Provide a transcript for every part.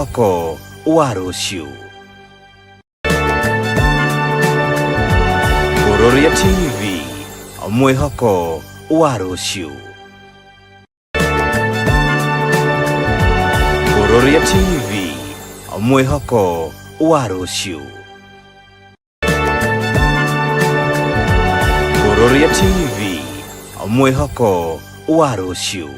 Mwĩhoko wa rũciũ. Kururia TV, mwĩhoko wa rũciũ. Kururia TV, mwĩhoko wa rũciũ. Kururia TV, mwĩhoko wa rũciũ.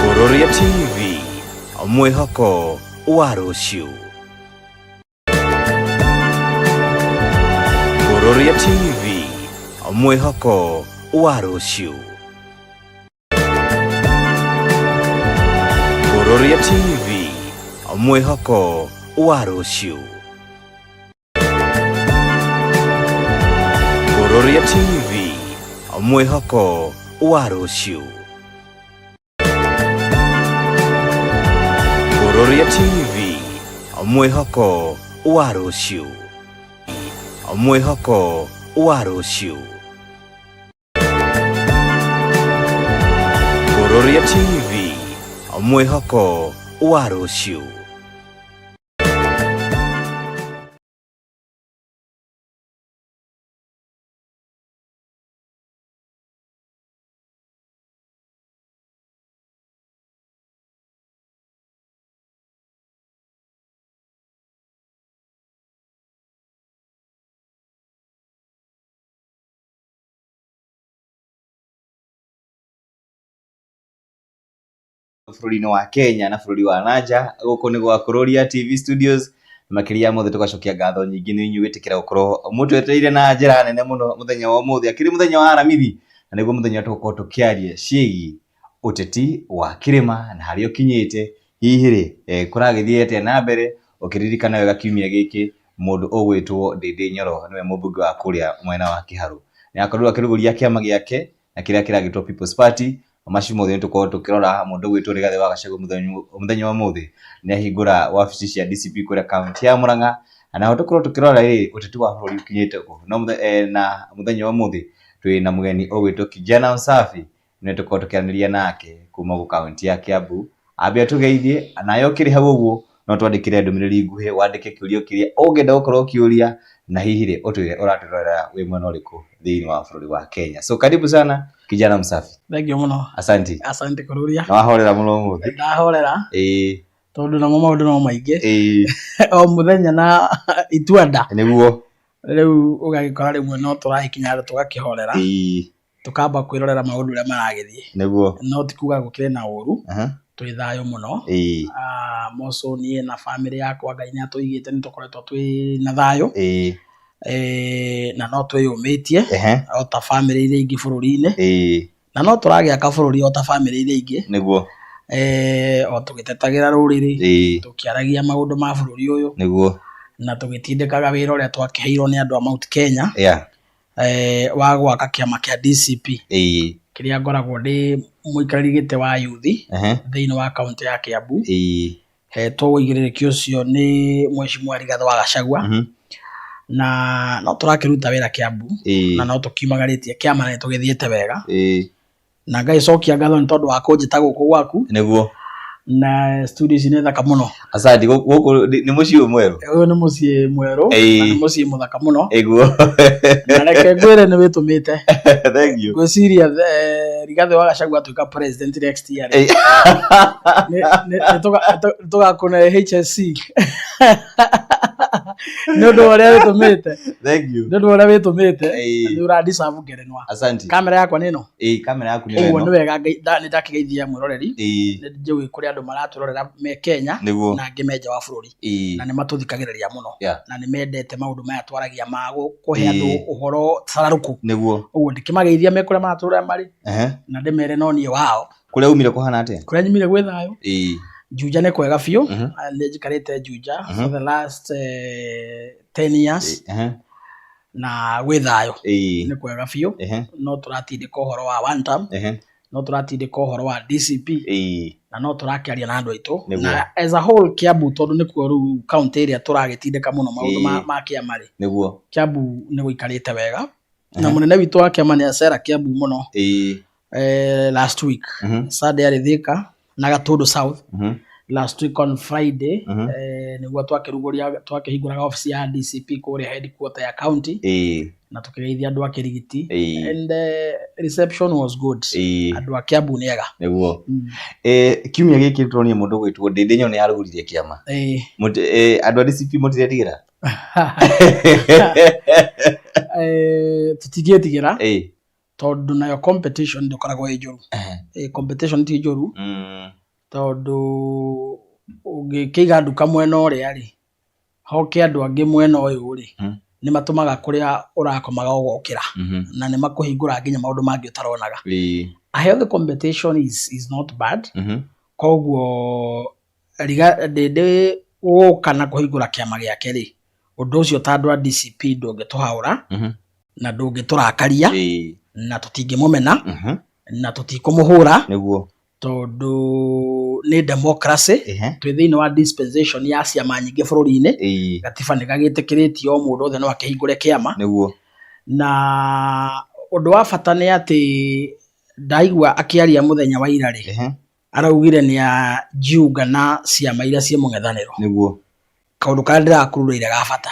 Kururia TV, mwĩhoko wa rũciũ. Kururia TV, mwĩhoko wa rũciũ. Kururia TV, mwĩhoko wa rũciũ. Kururia TV, mwĩhoko wa rũciũ. Kururia TV, mwĩhoko wa rũciũ. Mwĩhoko wa rũciũ. Kururia TV, mwĩhoko wa rũciũ. Bũrũri-inĩ wa Kenya na bũrũri wa nanja. Gũkũ nĩ gwa Kururia TV Studios. Makĩria ya mothe tũgacokia ngatho nyingĩ nĩ inyuĩ gwĩtĩkĩra gũkorwo mũtwetereire na njĩra nene mũno mũthenya wa ũmũthĩ. Akĩrĩ mũthenya wa Aramithi na nĩguo mũthenya tũgũkorwo tũkĩaria ciĩgiĩ ũteti wa kĩrĩma na harĩa ũkinyĩte. Hihi rĩ, kũragĩthiĩ atĩa na mbere ũkĩririkana wega kiumia gĩkĩ mũndũ ũgwĩtwo Ndĩndĩ Nyoro nĩwe mũmbunge wa kũrĩa mwena wa Kĩharũ nĩ akorirwo akĩrugũria kĩama gĩake na kĩrĩa kĩragĩtwo People's Party. Macio mothe nĩ tũkorwo tũkĩrora. Mũndũ ũgwĩtwo Rigathĩ wa Gachagua mũthenya wa ũmũthĩ nĩ ahingũra wabici cia DCP kũrĩa kaunti ya Murang'a, na ho tũkorwo tũkĩrora rĩ, ũteti wa bũrũri ũkinyĩte kũ. No na mũthenya wa ũmũthĩ twĩ na mũgeni ũgwĩtwo Kijana Msafi, nĩwe tũkorwo tũkĩaranĩria nake kuma gũ kaunti ya Kiambu. Ambe atũgeithie, nawe ũkĩrĩ hau ũguo no twandĩkĩre ndũmĩrĩri nguhĩ, wandĩke kĩũria kĩrĩa ũngĩenda gũkorwo ũkĩũria, na hihi rĩ, ũtwĩre ũratwĩrorera wĩ mwena ũrĩkũ thĩinĩ wa bũrũri wa Kenya. So karibu sana Kijana Msafi. Thank you mũno. Asante. Asante kũrũria. Na wahorera mũno ũmũthĩ. Ndahorera. Tondũ namo maũndũ no maingĩ. O mũthenya na itua nda. Nĩguo. Rĩu ũgagĩkora rĩmwe no tũragĩkinya handũ tũgakĩhorera. Tũkamba kwĩrorera maũndũ ũrĩa maragĩthiĩ. Nĩguo. No ti kuga gũkĩrĩ na ũru. Twĩ thayũ mũno. Moco niĩ na bamĩrĩ yakwa Ngai nĩ atũigĩte, nĩ tũkoretwo twĩ na thayũ. Na no twĩyũmĩtie o ta bamĩrĩ iria ingĩ bũrũri-inĩ. Na no tũragĩaka bũrũri o ta bamĩrĩ iria ingĩ. Nĩguo. O tũgĩtetagĩra rũrĩrĩ, tũkĩaragia maũndũ ma bũrũri ũyũ. Nĩguo. Na tũgĩtindĩkaga wĩra ũrĩa twakĩheirwo nĩ andũ a Mount Kenya wa gwaka kĩama kĩa DCP, kĩrĩa ngoragwo ndĩ mũikarĩri gĩtĩ wa yuthi thĩinĩ wa kaũntĩ ya Kiambu. Hetwo ũigĩrĩrĩki ũcio nĩ Mheshimiwa Rigathĩ wa Gachagua. Na no tũrakĩruta wĩra Kiambu na no tũkiumagarĩtie kĩama na nĩ tũgĩthiĩte wega. Na ngagĩcokia ngatho nĩ tondũ wa kũnjĩta gũkũ gwaku. Nĩguo. Na studio ici nĩ thaka mũno. Asante, gũkũ nĩ mũciĩ ũyũ mwerũ. Ũyũ nĩ mũciĩ mwerũ na nĩ mũciĩ mũthaka mũno. Ĩguo. Na reke ngwĩre nĩ wĩtũmĩte. Thank you. Ngwĩciria Rigathĩ wa Gachagua atuĩka president next year. Nĩ tũgakũne HSC. Nĩ ũndũ wa ũrĩa wĩtũmĩte. Thank you. Nĩ ũndũ wa ũrĩa wĩtũmĩte. Nĩ ũra deserve ngerenwa. Asante. Kamera yakwa nĩ ĩno. Ĩĩ, kamera yaku nĩ ĩno. Ũguo nĩ wega nĩ ndakĩgeithia mwĩroreri. Nĩ njũĩ kũrĩ andũ maratwĩrorera me Kenya Nĩguo. na angĩ me nja wa bũrũri. Na nĩ matũthikagĩrĩria mũno. Na nĩ mendete maũndũ maya twaragia ma kũhe andũ ũhoro cararũkũ. Nĩguo. Ũguo ndĩkĩmageithia me kũrĩa maratwĩrorera marĩ. Na ndĩmere no niĩ wao. Kũrĩa umire kũhana atĩa? Kũrĩa nyumire gwĩ thayũ. Juja nĩ kwega biũ. Nĩ njikarĩte Juja for the last 10 years. Na gwĩ thayũ. Nĩ kwega biũ. No tũratindĩka ũhoro wa one term. No tũratindĩka ũhoro wa DCP. Na no tũrakĩaria na andũ aitũ. Na as a whole Kiambu tondũ nĩkuo rĩu county ĩrĩa tũragĩtindĩka mũno maũndũ ma kĩama rĩ. Nĩguo. Kiambu nĩ gũikarĩte wega. Na mũnene witũ wa kĩama nĩ acera Kiambu mũno. Last week. Sunday arĩ Thika. na Gatũndũ South last week on Friday. Nĩguo twakĩrugũria, twakĩhingũraga ofici ya DCP kũrĩa headquarter ya county na tũkĩgeithia andũ a Kĩrigiti and reception was good. Andũ a Kiambu nĩ ega. Nĩguo. Kiumia gĩkĩ tũronire mũndũ ũgwĩtwo Ndĩndĩ Nyono yarugũririe kĩama. Andũ a DCP mũtiretigĩra? Tũtingĩtigĩra tondũ nayo competition ndĩkoragwo ĩ njũru. Competition ti njũru tondũ ũngĩkĩiga nduka mwena ũrĩa rĩ, hoke andũ angĩ mwena ũyũ rĩ, nĩ matũmaga kũrĩa ũrakomaga ũgokĩra na nĩ makũhingũra nginya maũndũ mangĩ ũtaronaga. A healthy competition is not bad. Koguo Ndĩndĩ gũka na kũhingũra kĩama gĩake rĩ, ũndũ ũcio ta andũ a DCP ndũngĩtũhaũra na ndũngĩtũrakaria na tũtingĩmũmena na tũtikũmũhũra tondũ nĩ democracy. Twĩ thĩinĩ wa dispensation ya ciama nyingĩ bũrũri-inĩ. Gatiba nĩ gagĩtĩkĩrĩtie o mũndũ othe no akĩhingũre kĩama. Na ũndũ wa bata nĩ atĩ ndaigua akĩaria mũthenya wa ira rĩ, araugire nĩ ajiunga na ciama iria ciĩ mũng'ethanĩro. Kaũndũ karĩa ndĩrakururĩire ga bata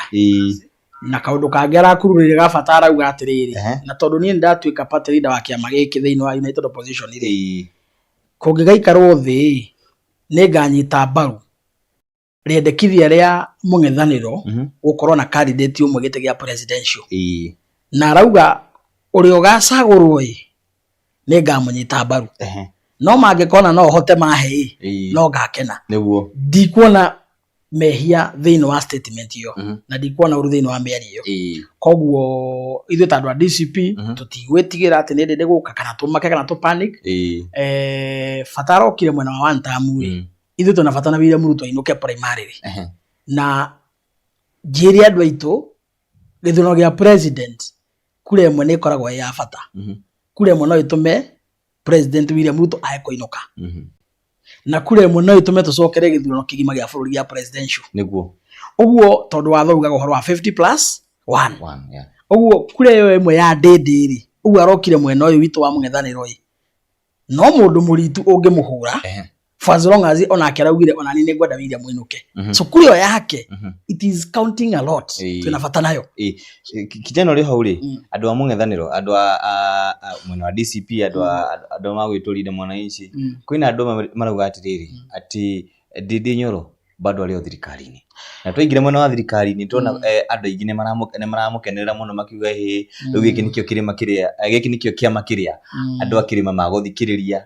na kaũndũ kangĩ arakururĩire ga bata, arauga atĩrĩrĩ, na tondũ niĩ nĩndatuĩka party leader wa kĩama gĩkĩ thĩinĩ wa United Opposition rĩ, kũngĩgaikarwo thĩ nĩ nganyita mbaru rĩendekithia rĩa mũng'ethanĩro gũkorwo na candidate ũmwe gĩtĩ gĩa presidential. Na arauga ũrĩa ũgacagũrwo ĩ, nĩ ngamũnyita mbaru, no mangĩkona no hote mahe ĩ, no ngakena. Ndikuona mehia thĩinĩ wa statement ĩyo na ndikuona ũru thĩinĩ wa mĩario ĩyo. Koguo ithuĩ ta andũ a DCP tũtigwĩtigĩra atĩ nĩ ndĩndĩ gũka kana tũmake kana tũ panic. Bata arokire mwena wa one term rĩ, ithuĩ twĩna bata na William Ruto ainũke primarily. Na njĩre andũ aitũ, gĩthurano gĩa president, kura ĩmwe nĩ ĩkoragwo ĩ ya bata. Kura ĩmwe no ĩtũme President William Ruto ae kũinũka na kura ĩmwe no ĩtũme tũcokere gĩthurano kĩgima gĩa bũrũri gĩa presidential. Ũguo tondũ watho ugaga ũhoro wa 50 plus 1. One, yeah. Ũguo kura ĩyo ĩmwe ya Ndĩndĩ rĩ, ũguo arokire mwena ũyũ witũ wa mũng'ethanĩro ĩ, no mũndũ mũritu ũngĩmũhũra for as long as onake araugire ona niĩ nĩngwenda William ainũke. So kura ĩyo yake, it is counting a lot. Twĩna bata nayo. Kijana ũrĩ hau rĩ, andũ a mũng'ethanĩro, andũ a mwena wa DCP, andũ a andũ magwĩtwo Mwananchi, kwĩna andũ amwe marauga atĩrĩrĩ, atĩ Ndindi Nyoro bado arĩ o thirikari-inĩ, na twaingĩra mwena wa thirikari-inĩ tuona andũ aingĩ nĩ maramũkenerera mũno makiuga hĩ, rĩu gĩkĩ nĩkĩo kĩrĩma kĩrĩa, gĩkĩ nĩkĩo kĩama kĩrĩa andũ a kĩrĩma magũthikĩrĩria,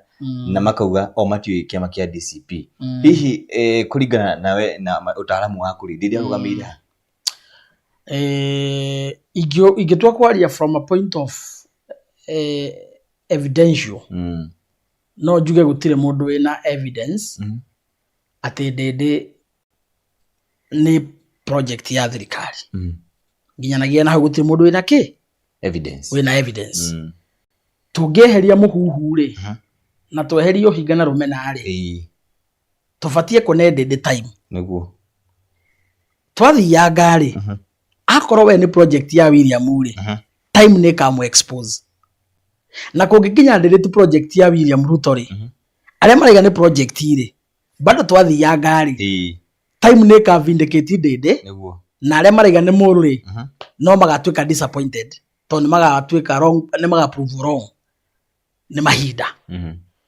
na makauga o matiũĩ kĩama kĩa DCP. Hihi kũringana nawe na ũtaaramu waku rĩ, Ndindi arũgamĩire ha? Ingĩtua kwaria from a point of evidential, no njuge gũtirĩ mũndũ wĩna evidence atĩ Ndĩndĩ nĩ project ya thirikari. Nginyanagia na hau gũtirĩ mũndũ wĩna kĩ Evidence. Wĩna evidence. Tũngĩeheria mũhuhu rĩ, na tweherie ũhinga na rũmena rĩ, tũbatiĩ kũne Ndĩndĩ time. Twathianga rĩ, akorwo we nĩ project ya William rĩ, time nĩ ĩkamũ expose. Na kũngĩkinya Ndĩndĩ ti project ya William Ruto rĩ, arĩa maraiga nĩ project rĩ, bado twathianga rĩ, time nĩ ĩka vindicate Ndĩndĩ. Na arĩa maraiga nĩ mũru rĩ, no magatuĩka disappointed tondũ nĩ magatuĩka wrong, nĩ maga prove wrong nĩ mahinda.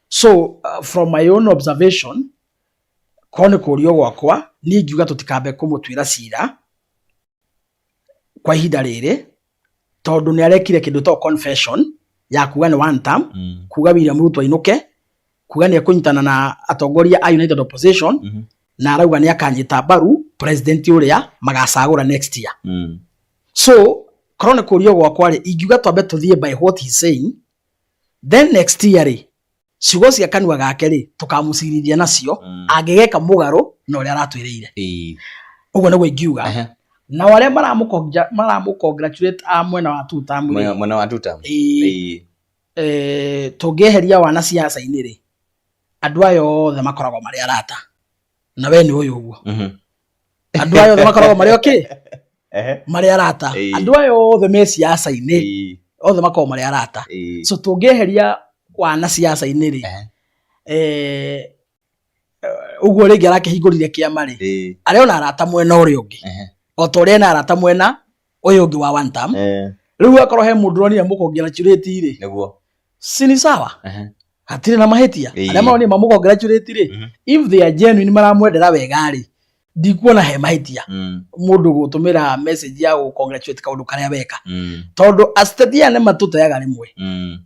So from my own observation, korwo nĩ kũrio gwakwa niĩ ingiuga tũtikambe kũmũtuĩra cira kwa ihinda rĩrĩ, tondũ nĩ arekire kĩndũ to confession ya kuga nĩ one term, kuga William Ruto ainũke, kuga nĩ ekũnyitana na atongoria a United Opposition, na arauga nĩ akanyita mbaru president ũrĩa magacagũra next year. So korwo nĩ kũrio gwakwa rĩ, ingiuga twambe tũthiĩ by what he's saying, then next year rĩ, ciugo cia kanua gake rĩ, tũkamũcirithia nacio angĩgeka mũgarũ na ũrĩa aratwĩrĩire. Ũguo nĩguo ingiuga. Nao arĩa maramũ congratulate a mwena wa two term rĩ, Mwena wa two term. Tũngĩeheria wana ciaca-inĩ rĩ, andũ aya othe makoragwo marĩ arata na we nĩ ũyũ ũguo. Andũ aya othe makoragwo marĩ okay, marĩ arata. Andũ aya othe me ciaca-inĩ, othe makoragwo marĩ arata. So tũngĩeheria wana ciaca-inĩ rĩ, Ũguo rĩngĩ arakĩhingũrire kĩama rĩ, arĩ ona arata mwena ũrĩa ũngĩ, o ta ũrĩa ena arata mwena ũyũ ũngĩ wa one term. Rĩu akorwo he mũndũ ũronire mũcongratulate rĩ, si ni sawa? Hatirĩ na mahĩtia. Arĩa maronire mamũcongratulate rĩ, if they are genuine, maramwendera wega rĩ, ndikuona he mahĩtia mũndũ gũtũmĩra message ya gũ congratulate kaũndũ karĩa weka, tondũ ateti aya nĩ matũteaga rĩmwe.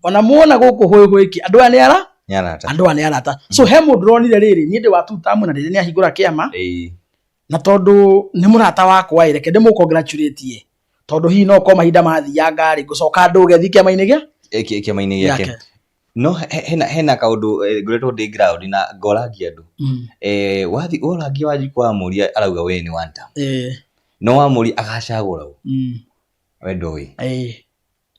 Ona muona gũkũ hũĩhũĩki, andũ aya nĩ ara Nĩ arata. Andũ aya nĩ arata. So he mũndũ ũronire rĩrĩ, niĩ ndĩ wa two term na rĩrĩ nĩ ahingũra kĩama, na tondũ nĩ mũrata wakwa ĩ, reke ndĩmũ congratulate, tondũ hihi no korwo mahinda mathianga rĩ, ngũcoka ndũge thiĩ kĩama-inĩ gĩa Kĩama-inĩ gĩake. Gĩake. No hena kaũndũ ngoretwo ndĩ ground na ngorangia andũ. Wathi worangia Wanjikũ, wamũria arauga we nĩ one term. No wamũria agacagũra ũ, we ndũĩ.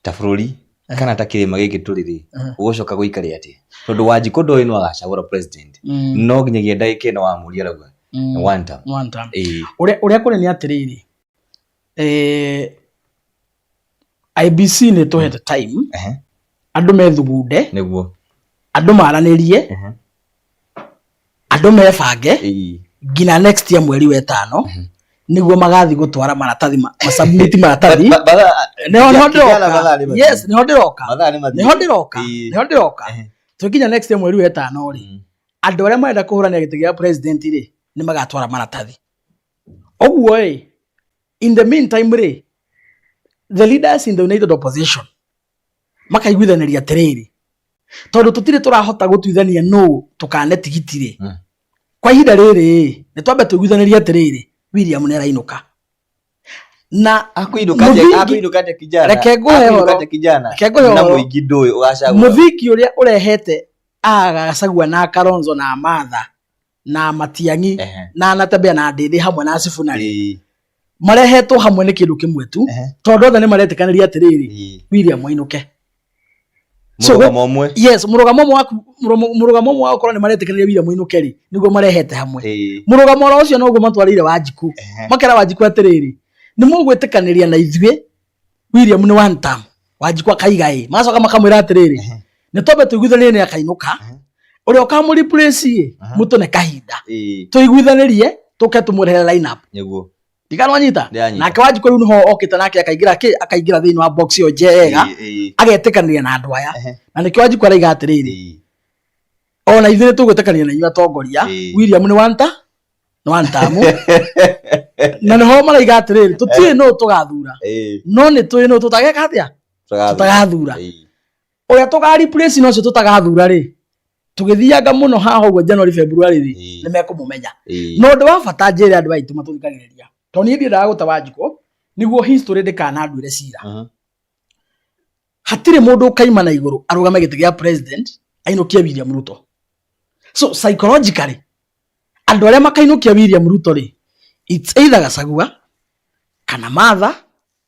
Ta bũrũri kana ta kĩrĩma gĩkĩ tũrĩ rĩ, ũgũcoka gũikare atĩa? Tondũ Wanjikũ ndoĩ no agacagũra president, no nginyagia ndagĩka ĩno wamũria arauga nĩ one term. One term. Ũrĩa kũrĩ nĩ atĩrĩrĩ, IEBC nĩ ĩtũhete time andũ methugunde, andũ maranĩrie, andũ mebange nginya next year mweri wa ĩtano, nĩguo magathiĩ gũtwara maratathi, masubmit maratathi. Nĩho Kijana, mathaa nĩ ndĩroka. mathiĩ. Yes, nĩho ndĩroka. Mathaa nĩ mathiĩ. Nĩho ndĩroka. Nĩho ndĩroka. Tũkinya next year mweri wa ĩtano rĩ, andũ arĩa marenda kũhũranĩra gĩtĩ gĩa president rĩ, nĩ magatwara maratathi. Ũguo ĩ, in the meantime rĩ, the leaders in the united opposition makaiguithanĩria atĩrĩrĩ, tondũ tũtirĩ tũrahota gũtuithania nũ tũkane tigiti rĩ, kwa ihinda rĩrĩ ĩ, nĩ twambe tũiguithanĩrie atĩrĩrĩ, William nĩ arainũka na Akũinũka atĩa? Akũinũka atĩa kijana? Reke ngũhe Akũinũka ũhoro. atĩa kijana? Reke ngũhe Na ũhoro. mũingĩ ndũĩ ũgacagũra. Mũthingi ũrĩa ũrehete Gachagua na Kalonzo na Martha na Matiang'i na Natembeya na Ndĩndĩ hamwe na Sifuna rĩ, marehetwo hamwe nĩ kĩndũ kĩmwe tu, tondũ othe nĩ maretĩkanĩria atĩrĩrĩ, William ainũke. So, Mũrũgamo ũmwe. Yes, mũrũgamo ũmwe waku, mũrũgamo ũmwe wa gũkorwo nĩ maretĩkanĩria William ainũke rĩ, nĩguo marehete hamwe. Mũrũgamo oro ũcio noguo matwarĩire Wanjikũ, makera Wanjikũ atĩrĩrĩ, nĩ mũgwĩtĩkanĩria na ithuĩ William nĩ one term? Wanjikũ akaiga ĩ. Magacoka makamwĩra atĩrĩrĩ, nĩ twambe tũiguithanĩrie nĩ akainũka, ũrĩa ũkamũ replace ĩ, mũtũne kahinda tũiguithanĩrie, tũke tũmũrehere line up. Ndikanwanyita. Ndĩranyita. Nake Wanjikũ rĩu nĩho okĩte, nake akaingĩra kĩ, akaingĩra thĩinĩ wa box ĩyo njega, agetĩkanĩria na andũ aya. Na nĩkĩo Wanjikũ araiga atĩrĩrĩ, ona ithuĩ nĩ tũgwĩtĩkanĩria na inyuĩ atongoria, William nĩ one term, nĩ one term. Na nĩho maraiga atĩrĩrĩ, tũtiũĩ nũ tũgathura, no nĩ tũĩ nũ tũtageka atĩa, tũtagathura. Ũrĩa tũga replace na ũcio tũtagathura rĩ, tũgĩthianga mũno haha ũguo January, February rĩ, nĩ mekũmũmenya. No ũndũ wa bata njĩre andũ aitũ matũthikagĩrĩria, tondũ niĩ ndiendaga gũte Wanjikũ nĩguo history ndĩkananduĩre cira, hatirĩ mũndũ ũkaima na igũrũ arũgame gĩtĩ gĩa president ainũkie William Ruto. So psychologically, andũ arĩa makainũkia William Ruto rĩ, it's either Gachagua kana Martha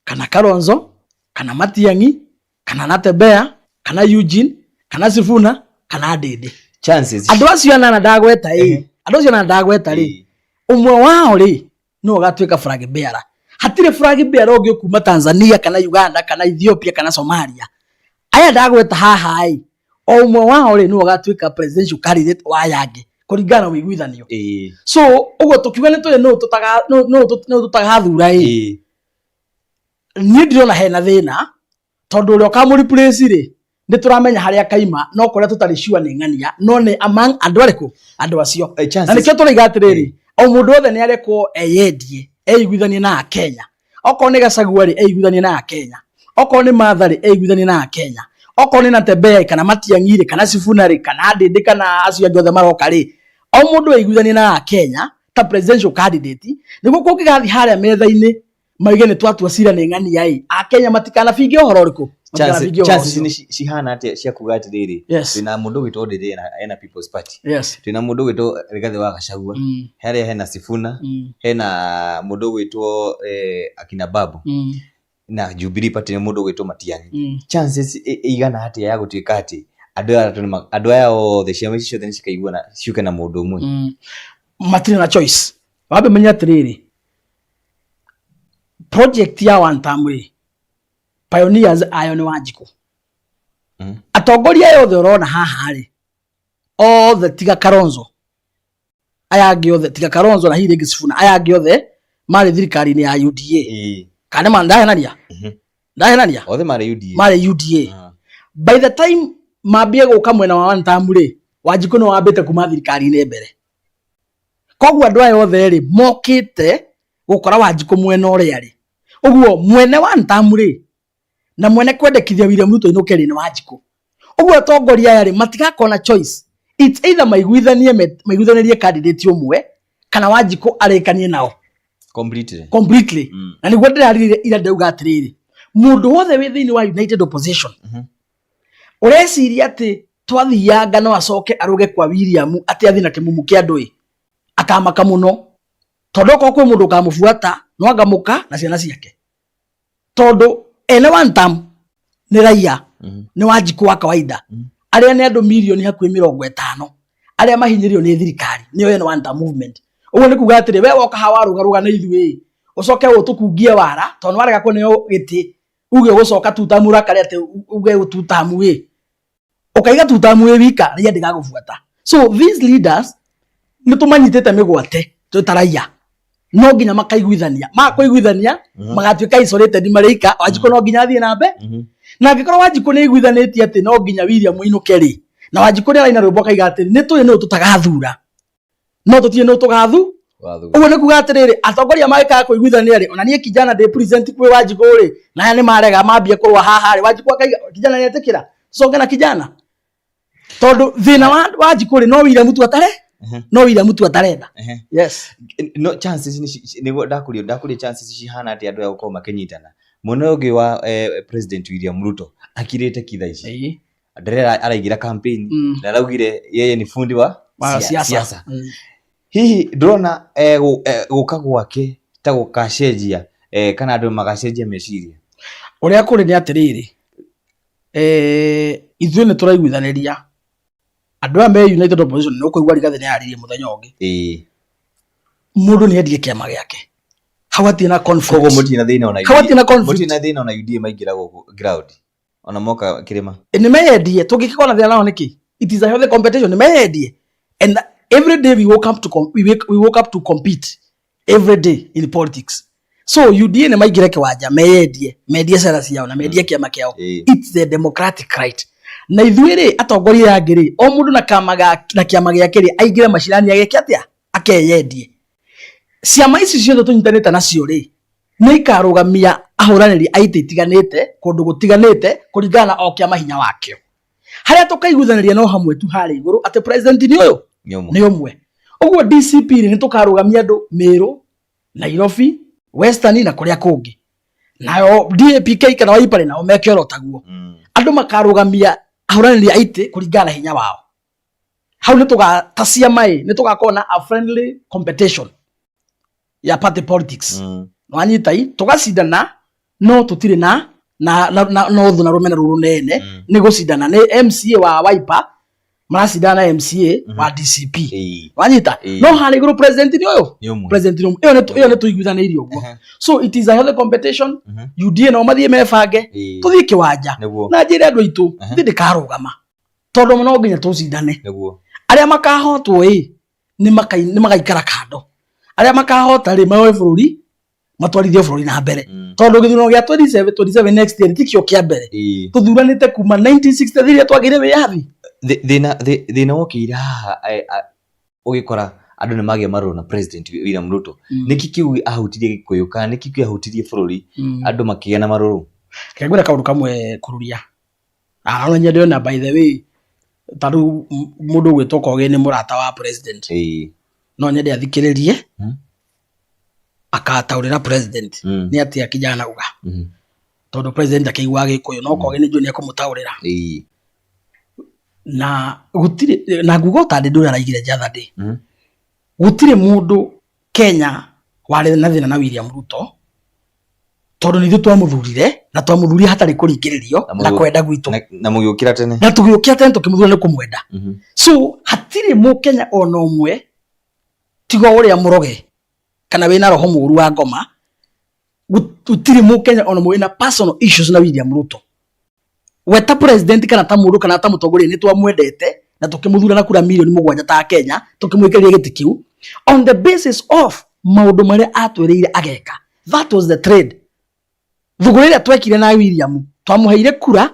kana Kalonzo kana Matiang'i kana Natembeya kana Eugene kana Sifuna kana Ndindi. Chances. Andũ acio anana ndagweta ĩ, andũ acio anana ndagweta rĩ, ũmwe wao rĩ, nĩwe ũgatuĩka flag bearer. Hatirĩ flag bearer ũngĩ kuma Tanzania kana Uganda kana Ethiopia kana Somalia. Aya ndagweta haha ĩ, o ũmwe wao rĩ, nĩwe ũgatuĩka presidential candidate wa aya angĩ kũringana na ũiguithanio. So ũguo tũkiuga nĩ tũrĩ nũ tũtagathura ĩ, niĩ ndirona hena thĩna, tondũ ũrĩa ũkamũ replace rĩ, nĩ tũramenya harĩa kaima, no kũrĩa tũtarĩ sure nĩ ng'ania, no nĩ among andũ arĩkũ, andũ acio. Na Chances. Nĩkĩo tũraiga atĩrĩrĩ, o mũndũ wothe nĩ arekwo eyendie, eiguithanie na Akenya. Okorwo nĩ Gachagua rĩ, eiguithanie na Akenya. Okorwo nĩ Martha rĩ, eiguithanie na Akenya. Okorwo nĩ Natembeya kana Matiang'i rĩ, kana Sifuna rĩ, kana Ndindi kana acio angĩ othe maroka rĩ, o mũndũ eiguithanie na Akenya ta presidential candidate, nĩguo kũngĩgathiĩ harĩa metha-inĩ maige nĩ twatua cira nĩ ng'ania ĩ, Akenya matikanabinge ũhoro ũrĩkũ. Matikanabinge ũhoro Chances ũcio. nĩ cihana atĩa cia kuga atĩrĩrĩ, twĩna mũndũ ũgwĩtwo Ndindi ena People's Party, twĩna mũndũ ũgwĩtwo Rigathĩ wa Gachagua, harĩa hena Sifuna, hena mũndũ ũgwĩtwo akina Babu, na Jubilee Party nĩ mũndũ ũgwĩtwo Matiang'i. Chances ĩigana atĩa ya gũtuĩka atĩ andũ aya atatũ andũ aya othe, ciama ici ciothe nĩ cikaiguana ciũke na mũndũ ũmwe? Matirĩ na choice. Wambe menya atĩrĩrĩ, project ya one term rĩ, pioneers ayo nĩ Wanjikũ. Atongoria aya othe ũrona haha rĩ, othe tiga Kalonzo. Aya angĩ othe tiga Kalonzo na hihi rĩngĩ Sifuna, aya angĩ othe marĩ thirikari-inĩ ya UDA. Kana nĩ ndahenania? Ndahenania? Othe marĩ UDA. Marĩ UDA. By the time mambie gũka mwena wa one term rĩ, Wanjikũ nĩ wambĩte kuma thirikari-inĩ mbere. Koguo andũ aya othe rĩ, mokĩte gũkora Wanjikũ mwena ũrĩa rĩ. Ũguo mwene one term rĩ, na mwene kwendekithia William Ruto inũke rĩ, nĩ Wanjikũ. Ũguo atongoria aya rĩ, matigakorwo na choice. It's either maiguithanie, maiguithanĩrie candidate ũmwe, kana Wanjikũ arĩkanie nao. Completely. Completely. Na nĩguo ndĩrarire ira ndauga atĩrĩrĩ, mũndũ wothe wĩ thĩinĩ wa United Opposition ũreciria atĩ twathianga no acoke arũge kwa William atĩ athiĩ na kĩmumu kĩa andũ ĩ, akamaka mũno. Tondũ okorwo kwĩ mũndũ ũkamũbuata, no anga mũka na ciana ciake. Tondũ ene one term nĩ raia, nĩ Wanjikũ wa kawaida. Arĩa nĩ andũ mirioni hakuhĩ 50 arĩa mahinyĩrĩirio nĩ thirikari, nĩo ene one term movement. Ũguo nĩ kuga atĩrĩ, we woka haha warũgarũga na ithuĩ, ũcoke ũtũkungie wara, tondũ nĩwarega kũneo gĩtĩ, uge ũgũcoka two term ũrakare atĩ uge two term ĩ. Ũkaiga two term ĩ wika, raia ndĩgagũbuata. So these leaders nĩ tũmanyitĩte mĩgwate twĩ ta raia. No nginya makaiguithania. Makũiguithania, magatuĩka isolated marĩ ika, Wanjikũ no nginya athiĩ na mbere. Na angĩkorwo Wanjikũ nĩ aiguithanĩtie atĩ no nginya William ainũke rĩ, na Wanjikũ nĩ araina rwĩmbo akaiga atĩ nĩ tũĩ nũ tũtagathura, no tũtirĩ nũ tũgathu. Ũguo nĩ kuga atĩrĩrĩ, atongoria magĩkaga kũiguithania rĩ, ona niĩ kijana ndĩ present kwĩ Wanjikũ rĩ, na aya nĩ marega mambie kũrũa haha rĩ, Wanjikũ akaiga kijana nĩ etĩkĩra, coke na kijana. Tondũ thĩna wa Wanjikũ rĩ, no William tu atare, no William tu atarenda. Yes. No chances nĩ nĩguo ndakũria chances cihana atĩa andũ aya gũkorwo makĩnyitana. Mwena ũyũ ũngĩ wa President William Ruto akirĩte ki thaa ici. Ndĩrera araingĩra campaign na araugire yeye ni fundi wa siasa. Hihi ndũrona gũka gwake ta gũgacenjia kana andũ magacenjia meciria? Ũrĩa kũrĩ nĩ atĩrĩrĩ, ithuĩ nĩ tũraiguithanĩria andũ aya me United Opposition, nĩ ũkũigua Rigathĩ nĩ araririe mũthenya ũngĩ. Mũndũ nĩ endie kĩama gĩake. Hau hatirĩ na conflict. Koguo mũtirĩ na thĩna ona Hau hatirĩ na conflict. Mũtirĩ na thĩna ona UDA maingĩra gũkũ ground. Ona moka kĩrĩma. Nĩ meyendie, tũngĩkĩkorwo na thĩna nao nĩkĩ? It is a healthy competition, nĩ meyendie. And every day we woke up to we woke up to compete every day in politics. So UDA nĩ maingĩre kĩwanja, meyendie, mendie cera ciao na mendie kĩama kĩao. It's the democratic right. Na ithuĩ rĩ, atongoria aya angĩ rĩ, o mũndũ na kama ga, na kĩama gĩake rĩ, aingĩre macindani ageke atĩa? Akeyendie. Ciama ici ciothe tũnyitanĩte nacio rĩ, nĩ ikarũgamia ahũranĩri a itĩ itiganĩte, kũndũ gũtiganĩte, kũringana na o kĩama hinya wakĩo. Harĩa tũkaiguithanĩria no hamwe tu harĩa igũrũ, atĩ president nĩ ũyũ? Nĩ ũmwe. Ũguo DCP rĩ, nĩ tũkarũgamia andũ Meru, Nairobi, Western na kũrĩa kũngĩ. Nayo DAPK kana Wiper rĩ, nao meke oro taguo. Andũ makarũgamia ahũranĩri a itĩ kũringana na hinya wao. Hau nĩ tũga, ta ciama ĩ, nĩ tũgakorwo na a friendly competition ya party politics. Nwanyita i, tũgacindana no tũtirĩ na na na na no thũ na rũmena rũu rũnene. Nĩ gũcindana nĩ MCA wa Wiper maracindana na MCA wa DCP. Wanyita? No harĩa igũrũ president nĩ ũyũ? Nĩ ũmwe. President nĩ ũmwe. Ĩyo nĩ tũiguithanĩirie ũguo. So it is a healthy competition. UDA nao mathiĩ mebange. Tũthiĩ kĩwanja. Na njĩre andũ aitũ, niĩ ndĩkarũgama. Tondũ no nginya tũcindane. Arĩa makahotwo ĩ, nĩ magaikara kando. Arĩa makahota rĩ, maoe bũrũri, matwarithie bũrũri na mbere. Tondũ gĩthurano gĩa 27 next year ti kĩo kĩa mbere. Tũthuranĩte kuma 1963 rĩrĩa twagĩire wĩyathi. Thĩna wokĩire haha, ũgĩkora andũ nĩ magĩa marũrũ na President William Ruto. Nĩkĩ kĩu ahutirie Gĩkũyũ kana nĩkĩ kĩu ahutirie bũrũri andũ makĩgĩa na marũrũ? Reke ngwĩre kaũndũ kamwe kũrũria. Ona nyende ona by the way, ta rĩu mũndũ ũgwĩtwo Kogi nĩ mũrata wa president. No nyende athikĩrĩrie, akataũrĩra president nĩ atĩa kijana uga. Tondũ president akĩiguaga Gĩkũyũ, no Kogi nĩ njũĩ nĩ ekũmũtaũrĩra. Na gũtirĩ, na nguga o ta ndĩ ũrĩa araigire the other day. Gũtirĩ mũndũ Kenya warĩ na thĩna na William Ruto, tondũ nĩ ithuĩ twamũthurire, na twamũthurire hatarĩ kũringĩrĩrio na kwenda gwitũ. Na mũgĩũkĩra tene. Na tũgĩũkĩra tene tũkĩmũthura nĩ kũmwenda. So hatirĩ mũkenya ona ũmwe tiga ũrĩa mũroge kana wĩna roho mũru wa ngoma, gũtirĩ mũkenya ona ũmwe wĩna personal issues na William Ruto. We ta president kana ta mũndũ kana ta mũtongoria nĩ twamwendete na tũkĩmũthura na kura mirioni 7 ta Kenya, tũkĩmwĩkĩrĩria gĩtĩ kĩu. On the basis of maũndũ marĩa atwĩrĩire ageka. That was the trade. Thũgũrĩ ĩrĩa twekire na William, twamũheire kura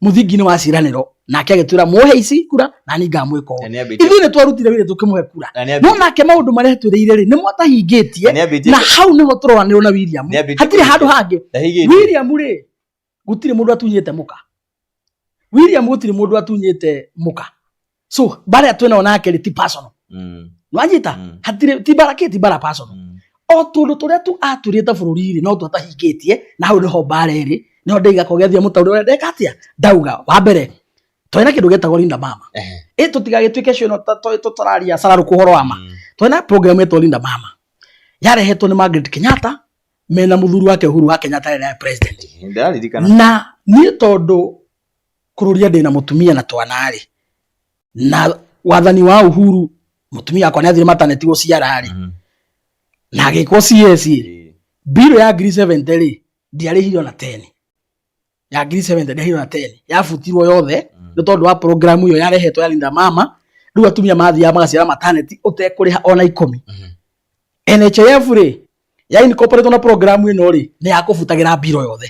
mũthingi-inĩ wa ciĩranĩro, nake agĩtwĩra mũhe ici kura na niĩ ngamwĩka ũũ. Na nĩambĩtie- Ithuĩ nĩ twarutire wĩra tũkĩmũhe kura, Na nĩambĩtie- no nake maũndũ marĩa atwĩrĩire rĩ nĩmo atahingĩtie, Na nĩambĩtie- na hau nĩho tũroranĩrwo na William. Nĩambĩtie Hatirĩ handũ kũhingia. hangĩ. Ndahingĩtie. William rĩ, gũtirĩ mũndũ atunyĩte mũka. William gũtirĩ mũndũ atunyĩte mũka. So bara twĩnao nake rĩ ti personal. Nwanyita? Hatirĩ ti bara kĩ ti bara personal. O tũndũ tũrĩa tu atũrĩte bũrũri rĩ no twatahingĩtie, na hau nĩho mbara ĩrĩ, nĩho ndaiga ko gĩathia mũtaũri ũrĩa ndeka atĩa ndauga. Wa mbere twĩna kĩndũ gĩtagwo Linda Mama. Ĩ tũtigagĩtuĩke cio no tũtararia cararũkũ ũhoro wa ma. Twĩna program ĩtwo Linda Mama, yarehetwo nĩ Margaret Kenyatta mena mũthuri wake Uhuru wa Kenyatta rĩrĩa arĩ president. Ndĩraririkana. Na niĩ tondũ kũrũria ndĩna mũtumia na twana rĩ, na wathani wa Uhuru mũtumia wakwa nĩathire maternity gũciara rĩ, na agĩkwo CS rĩ, mbirũ ya ngiri 70 rĩ ndiarĩhire ona 10, ya ngiri 70 ndiarĩhire ona 10, yabutirwo yothe nĩ tondũ wa program ĩyo yarehetwo ya Linda Mama. Rĩu atumia mathiaga magaciara maternity ũtekũrĩha ona 10. NHIF rĩ ya incorporate na program ĩno rĩ nĩ yakũbutagĩra mbirũ yothe.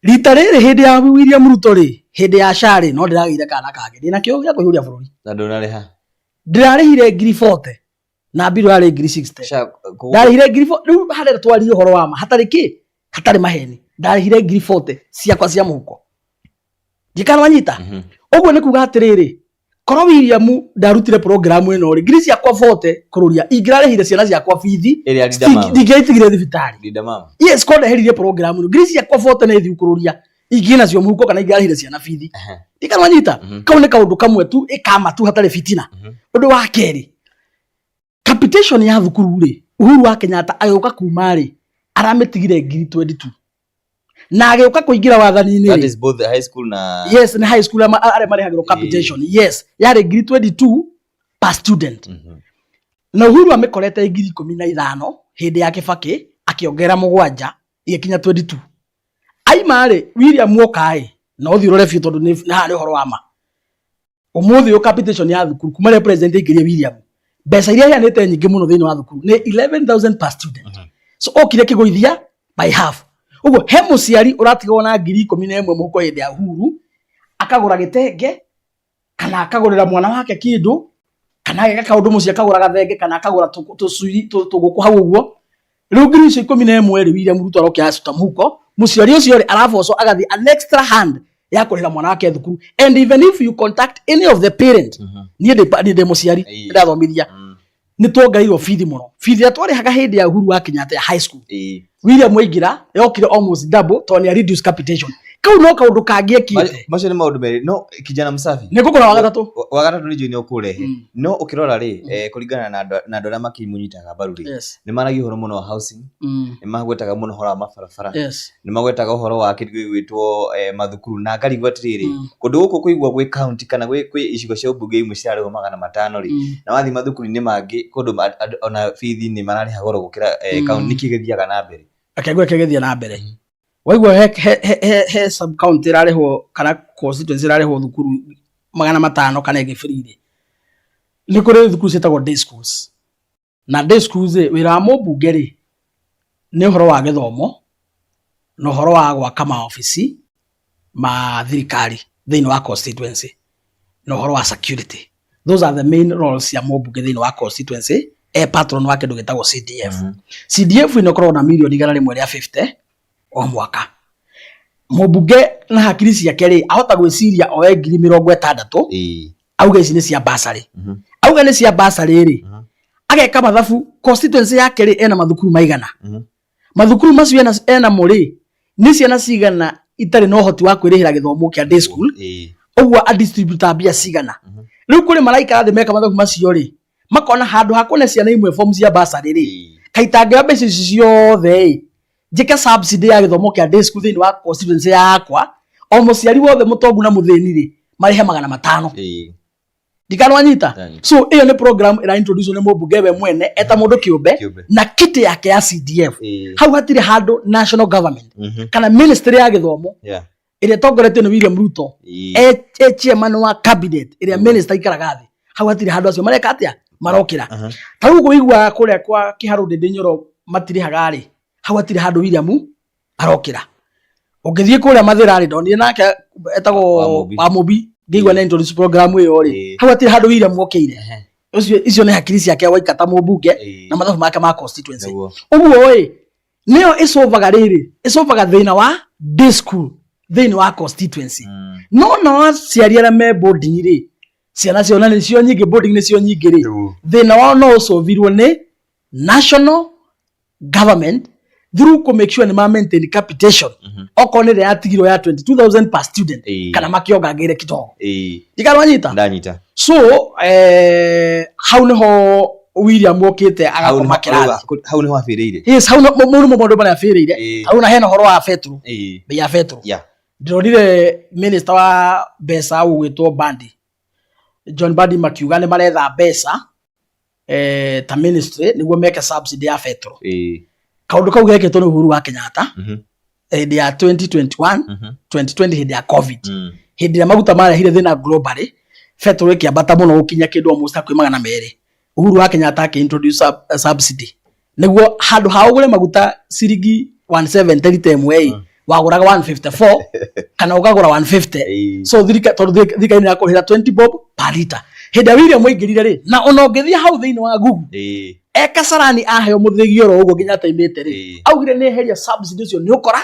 Rita rĩrĩ hĩndĩ ya William Ruto rĩ, hĩndĩ ya SHA rĩ, no ndĩragĩire kana kangĩ ndĩna kĩo gĩa kũihũria bũrũri. Na ndũnarĩha? Ndĩrarĩhire ngiri 40 na mbirũ yarĩ ngiri 60. SHA, Ndarĩhire ngiri rĩu harĩa twarie ũhoro wa ma hatarĩ kĩ, hatarĩ maheni, ndarĩhire ngiri 40 ciakwa cia mũhuko. Ndikana wanyita? Ũguo nĩ kuga atĩrĩrĩ, korwo William ndarutire program ĩno rĩ, ngiri ciakwa 40 kũrũria ingĩrarĩhire ciana ciakwa bithi. Ĩrĩa Linda Mama. Ndingĩaitigire thibitarĩ. Linda Mama. Yes, korwo ndeheririe program ĩno, ngiri ciakwa 40 nĩ thiu kũrũria ingĩ nacio mũhuko kana ingĩrarĩhire ciana bithi. Ndikana wanyita? Kau nĩ kaũndũ kamwe tu ĩkama tu hatarĩ fitina. Ũndũ wa kerĩ, capitation ya thukuru rĩ, Uhuru wa Kenyatta agĩũka kuma rĩ, aramĩtigire ngiri 22. Na agĩũka kũingĩra wathani-inĩ That rĩ, is both the high school na yes, nĩ high school arĩa marĩhagĩrwo capitation. Yes, yarĩ ngiri 22 per student. Na Uhuru amĩkorete ngiri 15 hĩndĩ ya Kibaki, akĩongerera 7 igĩkinya 22. Aima rĩ, William oka ĩ, na ũthiĩ ũrore biũ tondũ nĩ haha nĩ ũhoro wa ma. Ũmũthĩ ũyũ capitation ya thukuru kuma rĩrĩa president aingĩrie William, mbeca iria aheanĩte nyingĩ mũno thĩinĩ wa thukuru nĩ 11,000 per student. So okire kĩgũithia by half. Ũguo he mũciari ũratigwo na ngiri 11 mũhuko hĩndĩ ya Uhuru, akagũra gĩtenge kana akagũrĩra mwana wake kĩndũ, kana ageka kaũndũ mũciĩ akagũra gathenge kana akagũra tũcui tũgũkũ hau ũguo. Rĩu ngiri icio 11 rĩ, William Ruto aroka acuta mũhuko, mũciari ũcio rĩ arabocwo agathiĩ an extra hand ya kũrĩhĩra mwana wake thukuru. And even if you contact any of the parent, niĩ ndĩ mũciari, ndathomithia, nĩ tuongereirwo bithi mũno. Bithi ĩrĩa twarĩhaga hĩndĩ ya Uhuru wa Kenyatta ya high school, William aingĩra yokire almost double tondũ nĩ reduce capitation. Kau no kaũndũ kangĩ ekĩte. Macio nĩ maũndũ merĩ. No kijana msafi, Nĩ ngũkũra wa gatatũ. Wa gatatũ nĩ njũĩ nĩ ũkũrehe. No ũkĩrora rĩ, kũringana na andũ arĩa makĩmũnyitaga mbaru rĩ, nĩ maragia ũhoro mũno wa housing, nĩ magwetaga mũno ũhoro wa mabarabara, nĩ magwetaga ũhoro wa kĩndũ gĩgwĩtwo mathukuru, na ngarigwo atĩrĩrĩ, kũndũ gũkũ kũigua gwĩ county kana gwĩ icigo cia ũmbunge imwe cirarĩhwo 500 rĩ, na wathiĩ mathukuru-inĩ mangĩ kũndũ andũ ona bithi nĩ mararĩha goro gũkĩra county, nĩkĩ gĩthiaga na mbere? Reke ngwĩre kĩrĩa gĩthiaga na mbere. Waigua he sub county ĩrarĩhwo kana constituency ĩrarĩhwo thukuru 500 kana ĩngĩ free rĩ, nĩ kũrĩ thukuru ciĩtagwo day schools. Na day schools rĩ, wĩra wa mũmbunge rĩ nĩ ũhoro wa gĩthomo na ũhoro wa gwaka maobici ma thirikari thĩinĩ wa constituency na ũhoro wa security. Those are the main roles cia mũmbunge thĩinĩ wa constituency, e patron wa kĩndũ gĩtagwo CDF. CDF ĩno ĩkoragwo na mirioni igana rĩmwe rĩa 50 o mwaka. Mũmbunge na hakiri ciake rĩ, ahota gwĩciria oe ngiri 60, auge ici nĩ cia bursary. Auge nĩ cia bursary rĩ, ageka mathabu constituency yake rĩ, ena mathukuru maigana. Mathukuru macio enamo rĩ, nĩ ciana cigana itarĩ na ũhoti wa kwĩrĩhĩra gĩthomo kĩa day school, ũguo a distribute mbia cigana. Rĩu kũrĩ maraikara thĩ meka mathabu macio rĩ, makona handũ ha kũne ciana imwe form cia bursary rĩ, kaitangĩoya mbeca ici ciothe ĩ, njĩke subsidy ya gĩthomo kĩa day school thĩinĩ wa constituency yakwa, o mũciari wothe mũtongu na mũthĩni rĩ, marĩhe 500. Ndikanwanyita. So ĩyo nĩ program ĩra introduce nĩ mũmbunge we mwene eta mũndũ kĩũmbe Kĩũmbe. na kiti yake ya CDF. Hau hatirĩ handũ national government kana ministry ya gĩthomo ĩrĩa ĩtongoretio nĩ William Ruto e chairman wa cabinet ĩrĩa minister ikaraga thĩ, hau hatirĩ handũ acio mareka atĩa. Marokĩra. Ta rĩu ũguo ũiguaga kũrĩa kwa Kĩharũ Ndĩndĩ Nyoro matirĩhaga rĩ, hau hatirĩ handũ William arokĩra. Ũngĩthiĩ kũrĩa Mathĩra rĩ, ndonire nake etagwo Wamũmbi. Wamũmbi, ngĩigua nĩ introduce program ĩyo rĩ, hau hatirĩ handũ William okĩire. Ũcio icio nĩ hakiri ciake waika ta mũmbunge na mathabu make ma constituency. Ũguo ĩ nĩyo ĩcovaga rĩrĩ, ĩcovaga thĩna wa day school thĩinĩ wa constituency. No nao aciari arĩa me boarding rĩ, ciana ciao na nĩcio nyingĩ, boarding nĩcio nyingĩ rĩ, thĩna wao no ũcovirwo nĩ national government through kũ make sure nĩ ma maintain capitation, okorwo nĩ ĩrĩa yatigirwo ya 22,000 per student, kana makĩongagĩre kidogo. Ndikarwanyita. Ndanyita. So hau niho William okĩte agakoma kĩrathi. Hau niho abĩrĩire. Yes, hau mau nĩmo maũndũ marĩa abĩrĩire. Hau na hena ũhoro wa betũrũ, bei ya betũrũ. Ndĩronire minister wa mbeca ũgwĩtwo Bandi, John Bandi, makiuga nĩ maretha mbeca ta ministry nĩguo meke subsidy ya betũrũ. Kaũndũ kau gekĩtwo nĩ Uhuru wa Kenyatta hĩndĩ ya 2021, 2020, hĩndĩ ya COVID, hĩndĩ ĩrĩa maguta marehire thĩna globally, betũrũ ĩkĩambata mũno gũkinya kĩndũ almost hakuhĩ 200. Uhuru wa Kenyatta akĩ introduce subsidy nĩguo handũ ha ũgũre maguta ciringi 170 rita ĩmwe ĩ, wagũraga 154 kana ũkagũra 150. So tondũ thirikari nĩ yakũrĩhĩra 20 bob per liter. Hĩndĩ ĩrĩa William aingĩrire rĩ, na ona ũngĩthiĩ hau thĩinĩ wa Google, e Kasarani aheo mũthĩgi oro ũguo nginya ataimĩte rĩ, augire nĩ eheria subsidy ũcio nĩ ũkora,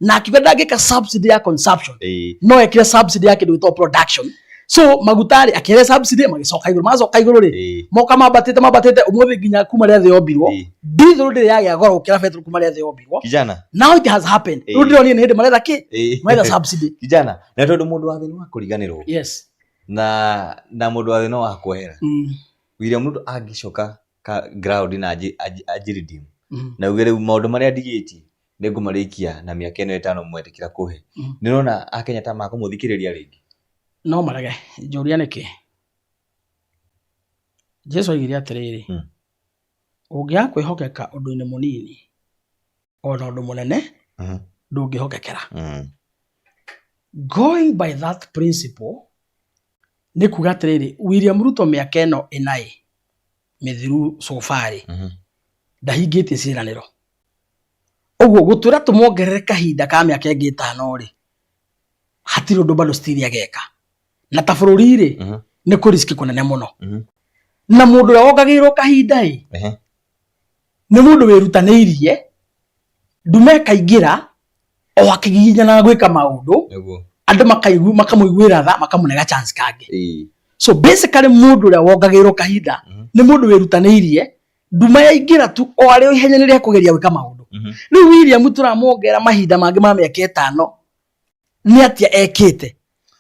na akiuga ndangĩka subsidy ya consumption, no ekire subsidy ya kĩndũ gĩtagwo production. So maguta rĩ, akĩrehe subsidy, magĩcoka igũrũ. Macoka igũrũ rĩ, moka mambatĩte mambatĩte ũmũthĩ nginya kuma rĩa thĩ yombirwo, diesel ndĩrĩ yagĩa goro gũkĩra betũrũ kuma rĩa thĩ yombirwo. Kijana. Now it has happened. Rĩu ndĩronire nĩ hĩndĩ maretha kĩ, maretha subsidy. Kijana, na tondũ mũndũ wa thĩ nĩ wa kũriganĩrwo na mũndũ wa thĩ no wa kwehera, William Ruto angĩcoka ka ground na anji redeem na uge rĩu maũndũ marĩa ndigĩtie nĩ ngũmarĩkia na mĩaka ĩno 5 mwetĩkĩra kũhe, nĩ ũrona akenya ta makũmũthikĩrĩria rĩngĩ? No marege. Njũria nĩkĩ. Jesu oigire atĩrĩrĩ, ũngĩaga kwĩhokeka ũndũ-inĩ mũnini, ona ũndũ mũnene ndũngĩhokekera. Going by that principle, nĩ kuga atĩrĩrĩ, William Ruto mĩaka ĩno 4 ĩ mĩthiru so far rĩ, ndahingĩtie ciĩranĩro. Ũguo gũtwĩra tũmwongerere kahinda ka mĩaka ĩngĩ 5 rĩ, hatirĩ ũndũ bado still ageka. Na ta bũrũri rĩ, nĩ kũ risk kũnene mũno. Na mũndũ ũrĩa wongagĩrĩrwo kahinda ĩ, nĩ mũndũ wĩrutanĩirie, ndume ĩkaingĩra o akĩgiginyanaga gwĩka maũndũ, andũ makamũiguĩra tha, makamũnega chance kangĩ. So basically mũndũ ũrĩa wongagĩrĩrwo kahinda nĩ mũndũ wĩrutanĩirie, nduma yaingĩra tu o arĩ o ihenya rĩrĩa kũgeria gwĩka maũndũ. Rĩu William tũramuongerera mahinda mangĩ ma mĩaka 5, nĩ atĩa ekĩte?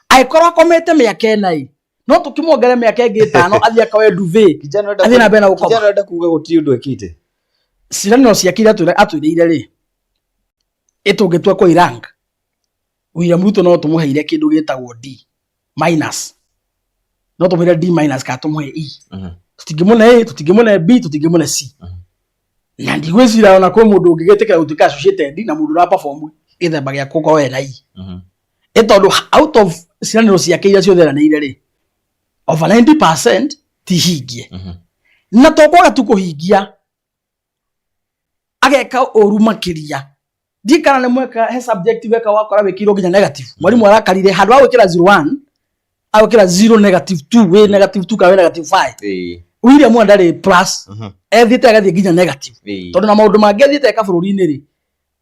Angĩkorwo akomete mĩaka 4 ĩ, no tũkĩmuongerere mĩaka ĩngĩ 5 athiĩ akaoe duvet, Kijana, ũrenda athiĩ na mbere na gũkoma. Kijana, ũrenda kuga gũtirĩ ũndũ ekĩte? Ciĩranĩro ciake iria atwĩrĩire rĩ, ĩtũngĩtua kũ rank William Ruto no tũmũheire kĩndũ gĩtagwo D minus, no tũmũheire D minus kana tũmũhe E. Tũtingĩmũne A, tũtingĩmũne B, tũtingĩmũne C. Na ndigwĩciria ona kwĩ mũndũ ũngĩgĩtĩkĩra gũtuĩka associated na mũndũ ũra perform gĩthemba gĩa gũkorwo ena E. Ĩ tondũ out of ciĩranĩro ciake iria ciothe eranĩire rĩ, over 90% ti hingie. Na to kwaga tu kũhingia, ageka ũru makĩria. Ndiĩ kana nĩ mweka he subject weka wakora wĩkĩirwo nginya negative. Mwarimũ arakarire handũ ha gwĩkĩra 01 agwĩkĩra 0 negative 2, wĩ negative 2 kana wĩ negative 5. William wa ndarĩ plus, ethiĩte agathiĩ nginya negative. Tondũ na maũndũ mangĩ athiĩte eka bũrũri-inĩ rĩ,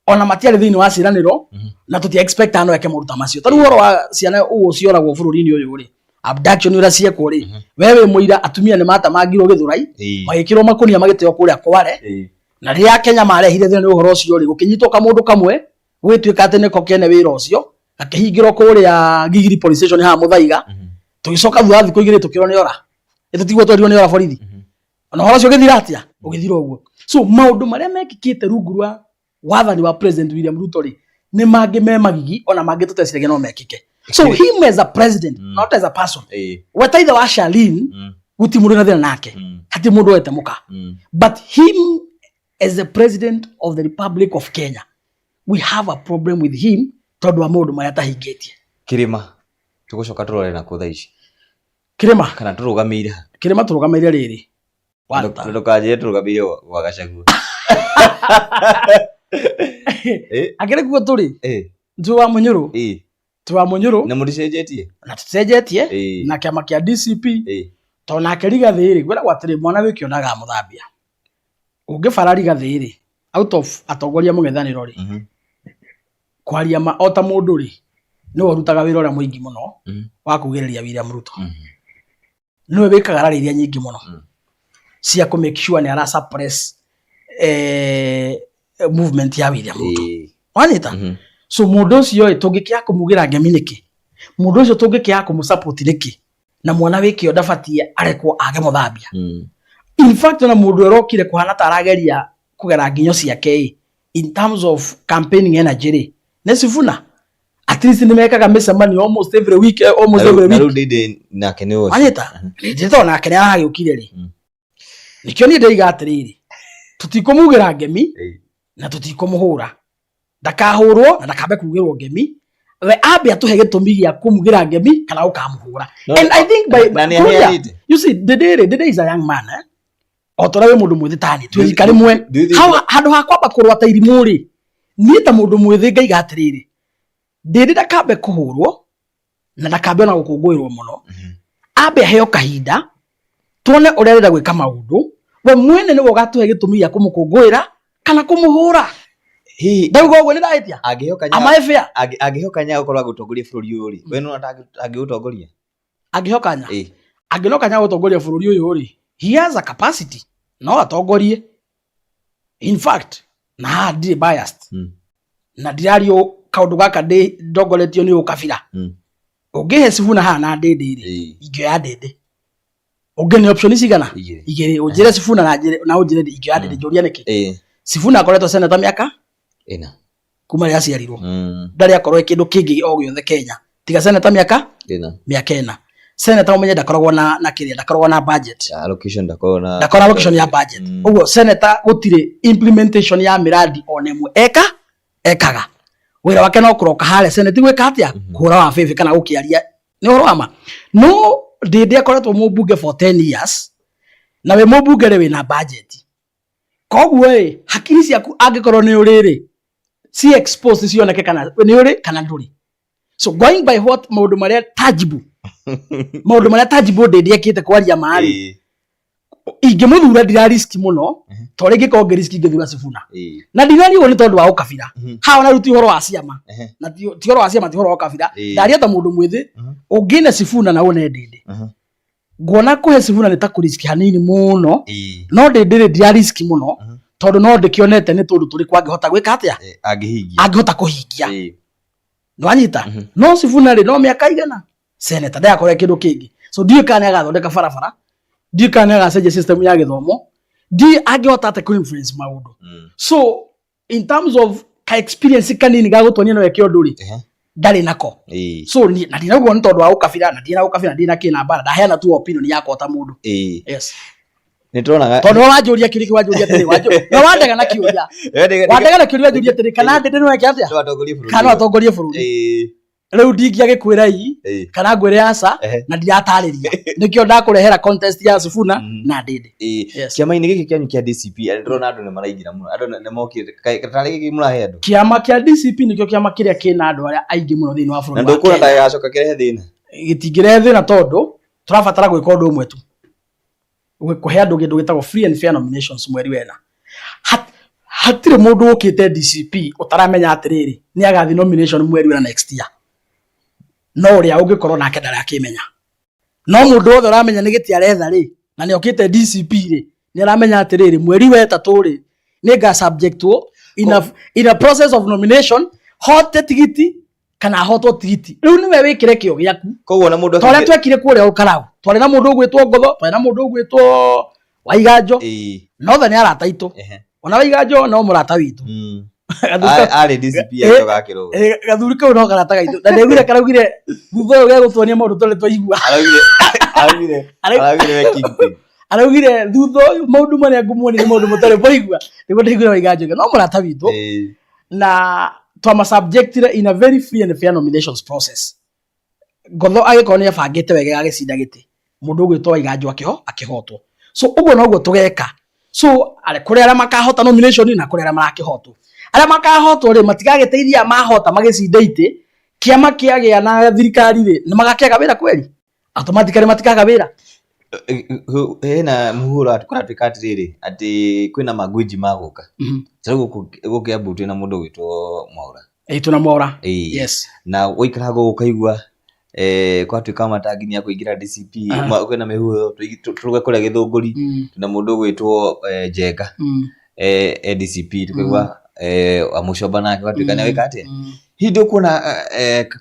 ona matiarĩ thĩinĩ wa ciĩranĩro, na tũti expect no eke maũndũ ta macio. Ta rĩu ũhoro wa ciana ũguo cioragwo bũrũri-inĩ ũyũ rĩ, abduction ũrĩa ciekwo rĩ, we wĩ mũira atumia nĩ matamangirwo Gĩthũrai, magĩkĩrwo makũnia, magĩteo kũrĩa Kware. Na rĩrĩa Kenya marehire thĩna nĩ ũhoro ũcio rĩ, gũkĩnyitwo kamũndũ kamwe gũgĩtuĩka atĩ nĩko kene wĩra ũcio, gakĩhingĩrwo kũrĩa Gigiri police station haha Mũthaiga. Tũgĩcoka thutha wa thikũ 2 tũkĩrwo nĩ ora, ĩtũtigwo twerirwo nĩ ora borithi. Ona ũhoro ũcio ũgĩthira atĩa? Ũgĩthira ũguo. So maũndũ marĩa mekĩkĩte rungu rwa wathani wa President William Ruto rĩ, nĩ mangĩ me magigi, ona mangĩ tũteciragia no mekĩke. So him as a president, not as a person, we ta ithe wa Charlene, guti mũndũ na thĩna nake, hatirĩ mũndũ wete mũka, but him as the president of the Republic of Kenya, we have a problem with him tondũ wa maũndũ marĩa atahingĩtie. Kĩrĩma tũgũcoka tũrore nakũ thaa ici? Kĩrĩma Kana tũrũgamĩire ha? Kĩrĩma tũrũgamĩire rĩrĩ. Walter. Ndũkanjĩre tũrũgamĩire gwa Gachagua. Akĩrĩ kuo tũrĩ twĩ wa Mũnyũrũ, twĩ wa Mũnyũrũ. Na mũticenjetie? Na tũticenjetie na kĩama kĩa DCP, tondũ nake Rigathĩ rĩ, ngwĩragwo atĩrĩ, mwana wĩ kĩo ndagamũthambia. Ũngĩbara Rigathĩ rĩ, out of atongoria mũng'ethanĩro rĩ, kwaria ma o ta mũndũ rĩ, nĩwe ũrutaga wĩra ũrĩa mũingĩ mũno wa kugĩrĩria William Ruto. Nĩwe wĩkaga rally iria nyingĩ mũno cia kũ make sure nĩ ara suppress movement ya William Ruto. Wanyita? So mũndũ ũcio ĩ, tũngĩkĩaga kũmugĩra ngemi nĩkĩ? Mũndũ ũcio tũngĩkĩaga kũmũ-support nĩkĩ? Na mwana wĩ kĩo ndabatiĩ arekwo age mũthambia. In fact, ona mũndũ ũrokire kũhana ta arageria kũgera nginyo ciake ĩ, in terms of campaigning energy rĩ, nĩ Sifuna. At least nĩ mekaga mĩcemanio almost every week, almost every Na week. rĩu Ndindi nake nĩ ũcio. Wanyita? Ndindi tondũ nake nĩ aragĩũkire rĩ. Nĩkĩo niĩ ndĩiga atĩrĩrĩ, tũtikũmugĩra ngemi na tũtikũmũhũra. Ndakahũrwo na ndakambe kugĩrwo ngemi. We ambe atũhe gĩtũmi gĩa kũmugĩra ngemi kana gũkamũhũra. And I think by Na nĩ Kuria, aheanĩte. you see, Ndindi rĩ, Ndindi is a young man, eh? O ta ũrĩa wĩ mũndũ mwĩthĩ tani, twĩ rika rĩmwe. Do you think Handũ ha kwamba kũrũa ta irimũ rĩ, niĩ ta mũndũ mwĩthĩ ngaiga atĩrĩrĩ, Ndindi ndakambe kũhũrwo na ndakambe ona gũkũngũĩrwo mũno. Ambe aheo kahinda tuone ũrĩa arenda gwĩka maũndũ. We mwene nĩwe ũgatũhe gĩtũmi gĩa kũmũkũngũĩra kana kũmũhũra. Hihi Ndauga ũguo nĩ ndahĩtia? Angĩheo kanya Am I fair? Angĩheo kanya gũkorwo agĩtongoria bũrũri ũyũ rĩ, we nĩwona ta angĩũtongoria? Angĩheo kanya? Angĩheo kanya gũtongoria bũrũri ũyũ rĩ, he has a capacity, no atongorie. In fact, na haha ndirĩ biased. Na ndirario kaũndũ gaka ndĩ ndongoretio nĩ ũkabira. Ũngĩhe Sifuna haha na Ndindi rĩ, ingĩoya Ndindi. Ũngĩ nĩ option cigana? Igĩrĩ. Igĩrĩ. Ũnjĩre Sifuna na njĩre na ũnjĩre Ndindi, ingĩoya Ndindi, njũria nĩkĩ? Sifuna akoretwo senator mĩaka 4. Kuma rĩrĩa aciarirwo. Ndarĩ akorwo e kĩndũ kĩngĩ o gĩothe Kenya. Tiga senator mĩaka 4. Mĩaka 4. Senator ũmenye ndakoragwo na kĩrĩa, ndakoragwo na budget. Ya, allocation ndakoragwo na ndakoragwo allocation ya budget. Ũguo senator gũtirĩ implementation ya mĩradi ona ĩmwe ekaga. Wĩra wake no kũroka harĩa senate gwĩka atĩa? Kũhũra wa bĩbĩ kana gũkĩaria. Nĩ ũhoro wa ma. No Ndindi akoretwo mũmbunge for 10 years na wĩ mũmbunge rĩ wĩna budget. Koguo ĩ, hakiri ciaku angĩkorwo nĩ ũrĩ rĩ, ci expose cioneke kana nĩ ũrĩ kana ndũrĩ. So going by what maũndũ marĩa tangible, maũndũ marĩa tangible Ndindi ekĩte kwaria ma rĩ, ingĩmũthura ndira risk mũno, tondũ ingĩkorwo ngĩ risk ingĩthura Sifuna. Na ndiraria ũguo nĩ tondũ wa ũkabira. Haha ona rĩu ti ũhoro wa ciama. Na ti ũhoro wa ciama, ti ũhoro wa ũkabira. Ndaria ta mũndũ mwĩthĩ, ũngĩne Sifuna na wone Ndindi. Nguona kũhe Sifuna nĩ ta kũ risk hanini mũno. No Ndindi rĩ, ndira risk mũno, tondũ no ndĩkĩonete nĩ tũndũ tũrĩkũ angĩhota gwĩka atĩa? Angĩhingia. Angĩhota kũhingia. Nĩwanyita? No Sifuna rĩ, no mĩaka igana senator ndagakorwo kĩndũ kĩngĩ. So ndiũĩ kana nĩagathondeka barabara, ndiũĩ kana nĩagacenjia system ya gĩthomo, ndiũĩ angĩhota atĩa kũ influence maũndũ. So in terms of ka experience kanini ga gũtuonia no eke ũndũ rĩ, ndarĩ nako. So na ndinauga nĩ tondũ wa ũkabira, na ndirĩ na ũkabira, ndirĩ na kĩna mbara, ndaheana tu opinion yakwa ta mũndũ. Yes. Nĩ tuonaga Tondũ wanjũria kĩũria kĩu, wanjũria atĩrĩ, na wandega na kĩũria. Wandega na kĩũria, wanjũria atĩrĩ, kana Ndindi no eke atĩa? No atongorie bũrũri. Kana no atongorie bũrũri. Rĩu ndingĩagĩkwĩra ii kana ngwĩre aca na ndiratarĩria. Nĩkĩo ndakũrehera contest ya Sifuna na Ndindi. Yes. Kĩama-inĩ gĩkĩ kĩanyu kĩa DCP, nĩ ndĩrona andũ nĩ maraingĩra mũno, andũ nĩ mokĩte. Tarĩ gĩkĩ mũrahe andũ? Kĩama kĩa DCP nĩkĩo kĩama kĩrĩa kĩna andũ arĩa aingĩ mũno thĩinĩ wa bũrũri Na wa ndũkuona Kenya. ndagacoka kĩrehe thĩna? Gĩtingĩrehe thĩna tondũ tũrabatara gwĩka ũndũ ũmwe tu. Kũhe andũ kĩndũ gĩtagwo free and fair nominations mweri wena. Hatirĩ mũndũ ũkĩte DCP ũtaramenya atĩrĩrĩ, nĩ agathiĩ nomination mweri wena next year. No ũrĩa ũngĩkorwo nake ndarakĩmenya. No mũndũ wothe ũramenya nĩ gĩtĩ aretha rĩ, na nĩ okĩte DCP rĩ, nĩ aramenya atĩrĩrĩ, mweri wa ĩtatũ rĩ, nĩ nga subjectwo in a process of nomination, hote tigiti kana hotwo tigiti. Rĩu nĩwe wĩkĩre kĩo gĩaku. Koguo na mũndũ Ta ũrĩa twekire kũrĩa Ũkarau, twarĩ na mũndũ ũgwĩtwo Ngotho, twarĩ na mũndũ ũgwĩtwo Waiganjo. Na othe nĩ arata aitũ. Ona Waiganjo no mũrata witũ. Arĩ DCP agĩcoka akĩrũga. Gathuri kau no karata gaitũ. Na ndaiguire karaugire thutha ũyũ gegũtuonia maũndũ tũrĩ twaigua. Araugire we kingpin. Araugire thutha ũyũ maũndũ marĩa ngũmuonia nĩ maũndũ mũtarĩ mwaigua. Nĩguo ndaiguire Waiganjo no mũrata witũ. Na twama subjectire in a very free and fair nominations process. Ngotho agĩkorwo nĩ ebangĩte wega agĩcinda gĩtĩ, mũndũ ũgwĩtwo Waiganjo akĩhotwo. So ũguo noguo tũgeka. So kũrĩ arĩa makahota nomination na kũrĩ arĩa marakĩhotwo. Arĩa makahotwo rĩ, matigagĩteithia mahota magĩcinda itĩ, kĩama kĩagĩa na thirikari rĩ, nĩ magakĩaga wĩra kweli? Automatically matikaga wĩra. Hena mũhuro kũratuĩka atĩrĩrĩ, atĩ kwĩna magwinji magũka. Ta rĩu gũkũ Kiambu twĩna mũndũ ũgwĩtwo Mwaũra. Ĩĩ, twĩna Mwaũra. Yes. Na waikara gũkũ ũkaigua kwatuĩka Matangi nĩ akũingĩra DCP, kwĩna mĩhuho tũruge kũrĩa Gĩthũngũri, twĩna mũndũ ũgwĩtwo Njenga, DCP, tũkaigua Wamuchomba nake gwatuĩka nĩ agwĩka atĩa. Hihi ndũkuona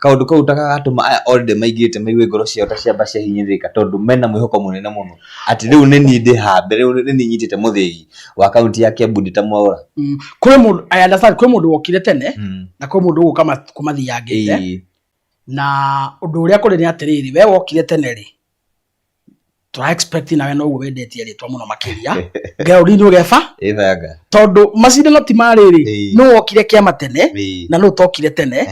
kaũndũ kau ta gagatũma aya already maingĩrĩte maigue ngoro ciao ta ciamba ciahinyĩrĩrĩka, tondũ mena mwĩhoko mũnene mũno atĩ rĩu nĩ niĩ ndĩ haha mbere, rĩu nĩ niĩ nyitĩte mũthĩgi wa kaunti ya Kiambu ndĩ ta Mwaũra? Kwĩ mũndũ, I understand, kwĩ mũndũ wokire tene na kwĩ mũndũ ũgũka kũmathiangĩte. Na ũndũ ũrĩa kũrĩ nĩ atĩrĩrĩ, we wokire tene rĩ, tũra expect nawe noguo wendetie rĩtwa mũno makĩria ground-inĩ ũgeba. Ĩbanga. Tondũ macindano ti ma rĩrĩ, nũ wokire kĩama tene na nũ ũtokire tene.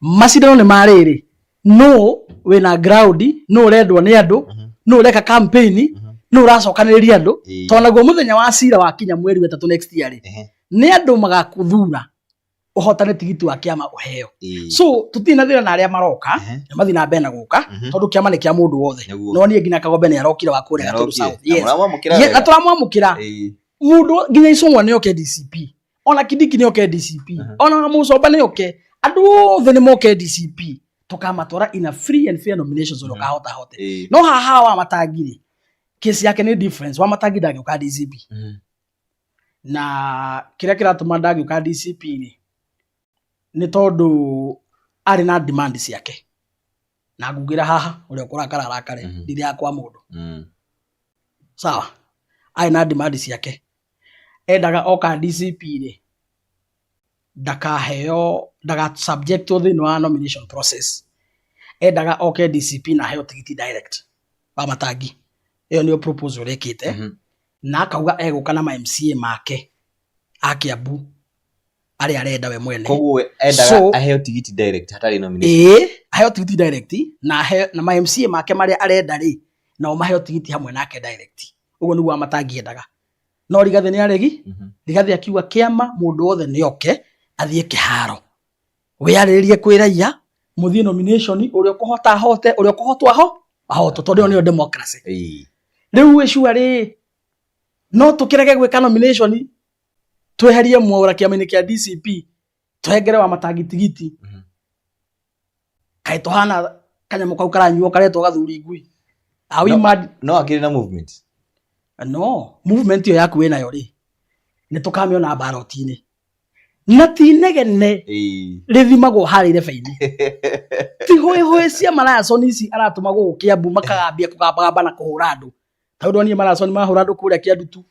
Macindano nĩ ma rĩrĩ, nũ wĩna ground, nũ ũrendwo nĩ andũ, nũ ũreka campaign, nũ ũracokanĩrĩria andũ. Tondũ naguo mũthenya wa cira wakinya mweri wa ĩtatũ next year rĩ, nĩ andũ magakũthura ũhotane tigiti wa kĩama ũheo. So tũtirĩ na thĩna na arĩa maroka, nĩ mathiĩ na mbere na gũka, tondũ kĩama nĩ kĩa mũndũ wothe. No niĩ nginya Kagombe nĩ arokire wa kũrĩa Gatũndũ South. Yes. Yes, na tũramwamũkĩra. Mũndũ nginya Icũng'wa nĩ oke DCP, ona Kindiki nĩ oke DCP, ona Mũcomba nĩ oke, andũ othe nĩ moke DCP, tũkamatwara in a free and fair nominations, ũrĩa ũkahota ahote. No haha wa Matangi rĩ, case yake nĩ difference. Wa Matangi ndangĩũka DCP, na kĩrĩa kĩratũma ndangĩũka DCP rĩ, nĩ tondũ arĩ na demand ciake, na ngugĩra haha ũrĩa ũkũrakara arakare, ndirĩ ya kwa mũndũ. Sawa, arĩ na demand ciake, endaga oka DCP rĩ, ndakaheo, ndaga subjectwo thĩinĩ wa nomination process. Endaga oke DCP na aheo tigiti direct wa Matangi. Ĩyo nĩyo proposal ĩkĩte. Na akauga egũka na ma MCA make a Kiambu arĩa arenda we mwene. Koguo endaga aheo tigiti direct hatarĩ nomination. Ĩĩ, aheo tigiti direct na aheo na ma MCA make marĩa arenda rĩ, nao maheo tigiti hamwe nake direct. Ũguo nĩguo Wamatangi endaga. No Rigathĩ nĩ aregi. Rigathĩ akiuga kĩama mũndũ wothe nĩ oke athiĩ kĩharo, wĩyarĩrĩrie kwĩ raia, mũthiĩ nomination, ũrĩa ũkũhota ahote, ũrĩa ũkũhotwo aho ahotwo, tondũ ĩyo nĩyo democracy. Rĩu ĩcua rĩ, no tũkĩrege gwĩka nomination, tweherie Mwaũra kĩama-inĩ kĩa DCP, tũhengere Wamatangi tigiti? Kaĩ tũhana kanyamũ kau karanyuo karetwo gathuri ngui? Are we mad? No akĩrĩ na movement. No movement ĩyo yaku wĩnayo rĩ, nĩ tũkamĩona ballot-inĩ, na ti inegene rĩthimagwo harĩa irebe-inĩ, ti hũĩ cia marayaconi ici aratũma gũkũ Kiambu makagambia kũgambagamba na kũhũra andũ. Ta ũndũ niĩ maraconi mahũra andũ kũrĩa Kĩandutu,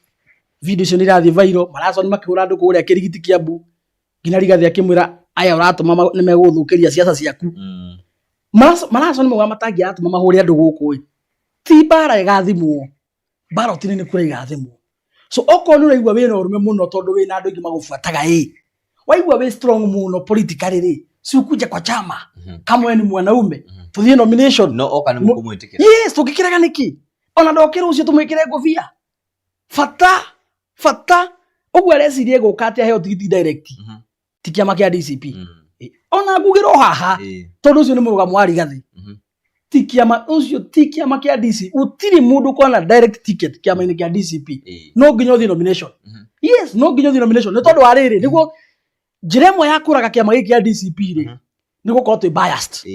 video icio nĩ irathiĩ viral, maraconi makĩhũra andũ kũrĩa Kĩrigiti Kiambu, nginya Rigathĩ akĩmwĩra aya ũratũma nĩ megũgũthũkĩria ciaca ciaku. Maraconi mauga Matangi aratũma mahũre andũ gũkũ ĩ, ti mbara ĩgathimwo ballot-inĩ, nĩ kura igathimwo. So okorwo nĩ ũraigua wĩna ũrũme mũno, tondũ wĩna andũ aingĩ magũbuataga ĩ, waigua wĩ strong mũno politically rĩ, si ukuje kwa chama kama we ni mwanaume, tuthiĩ nomination. No oka nĩ mũkũmwĩtĩkĩra? Yes, tũngĩkĩrega nĩkĩ? Ona ndokĩra ũcio tũmwĩkĩre ngũbia. Bata bata ũguo areciria gũka atĩ aheo tigiti direct, ti kĩama kĩa DCP. Ona ngugĩra o haha, tondũ ũcio nĩ mũrũgamo wa Rigathĩ, ti kĩama ũcio, ti kĩama kĩa DC, gũtirĩ mũndũ ũkona direct ticket kĩama-inĩ kĩa DCP. No nginya ũthiĩ nomination. Yes, no nginya ũthiĩ nomination, nĩ tondũ wa rĩrĩ, nĩguo njĩra ĩmwe ya kũraga kĩama gĩkĩ kĩa DCP rĩ, nĩ gũkorwo twĩ biased.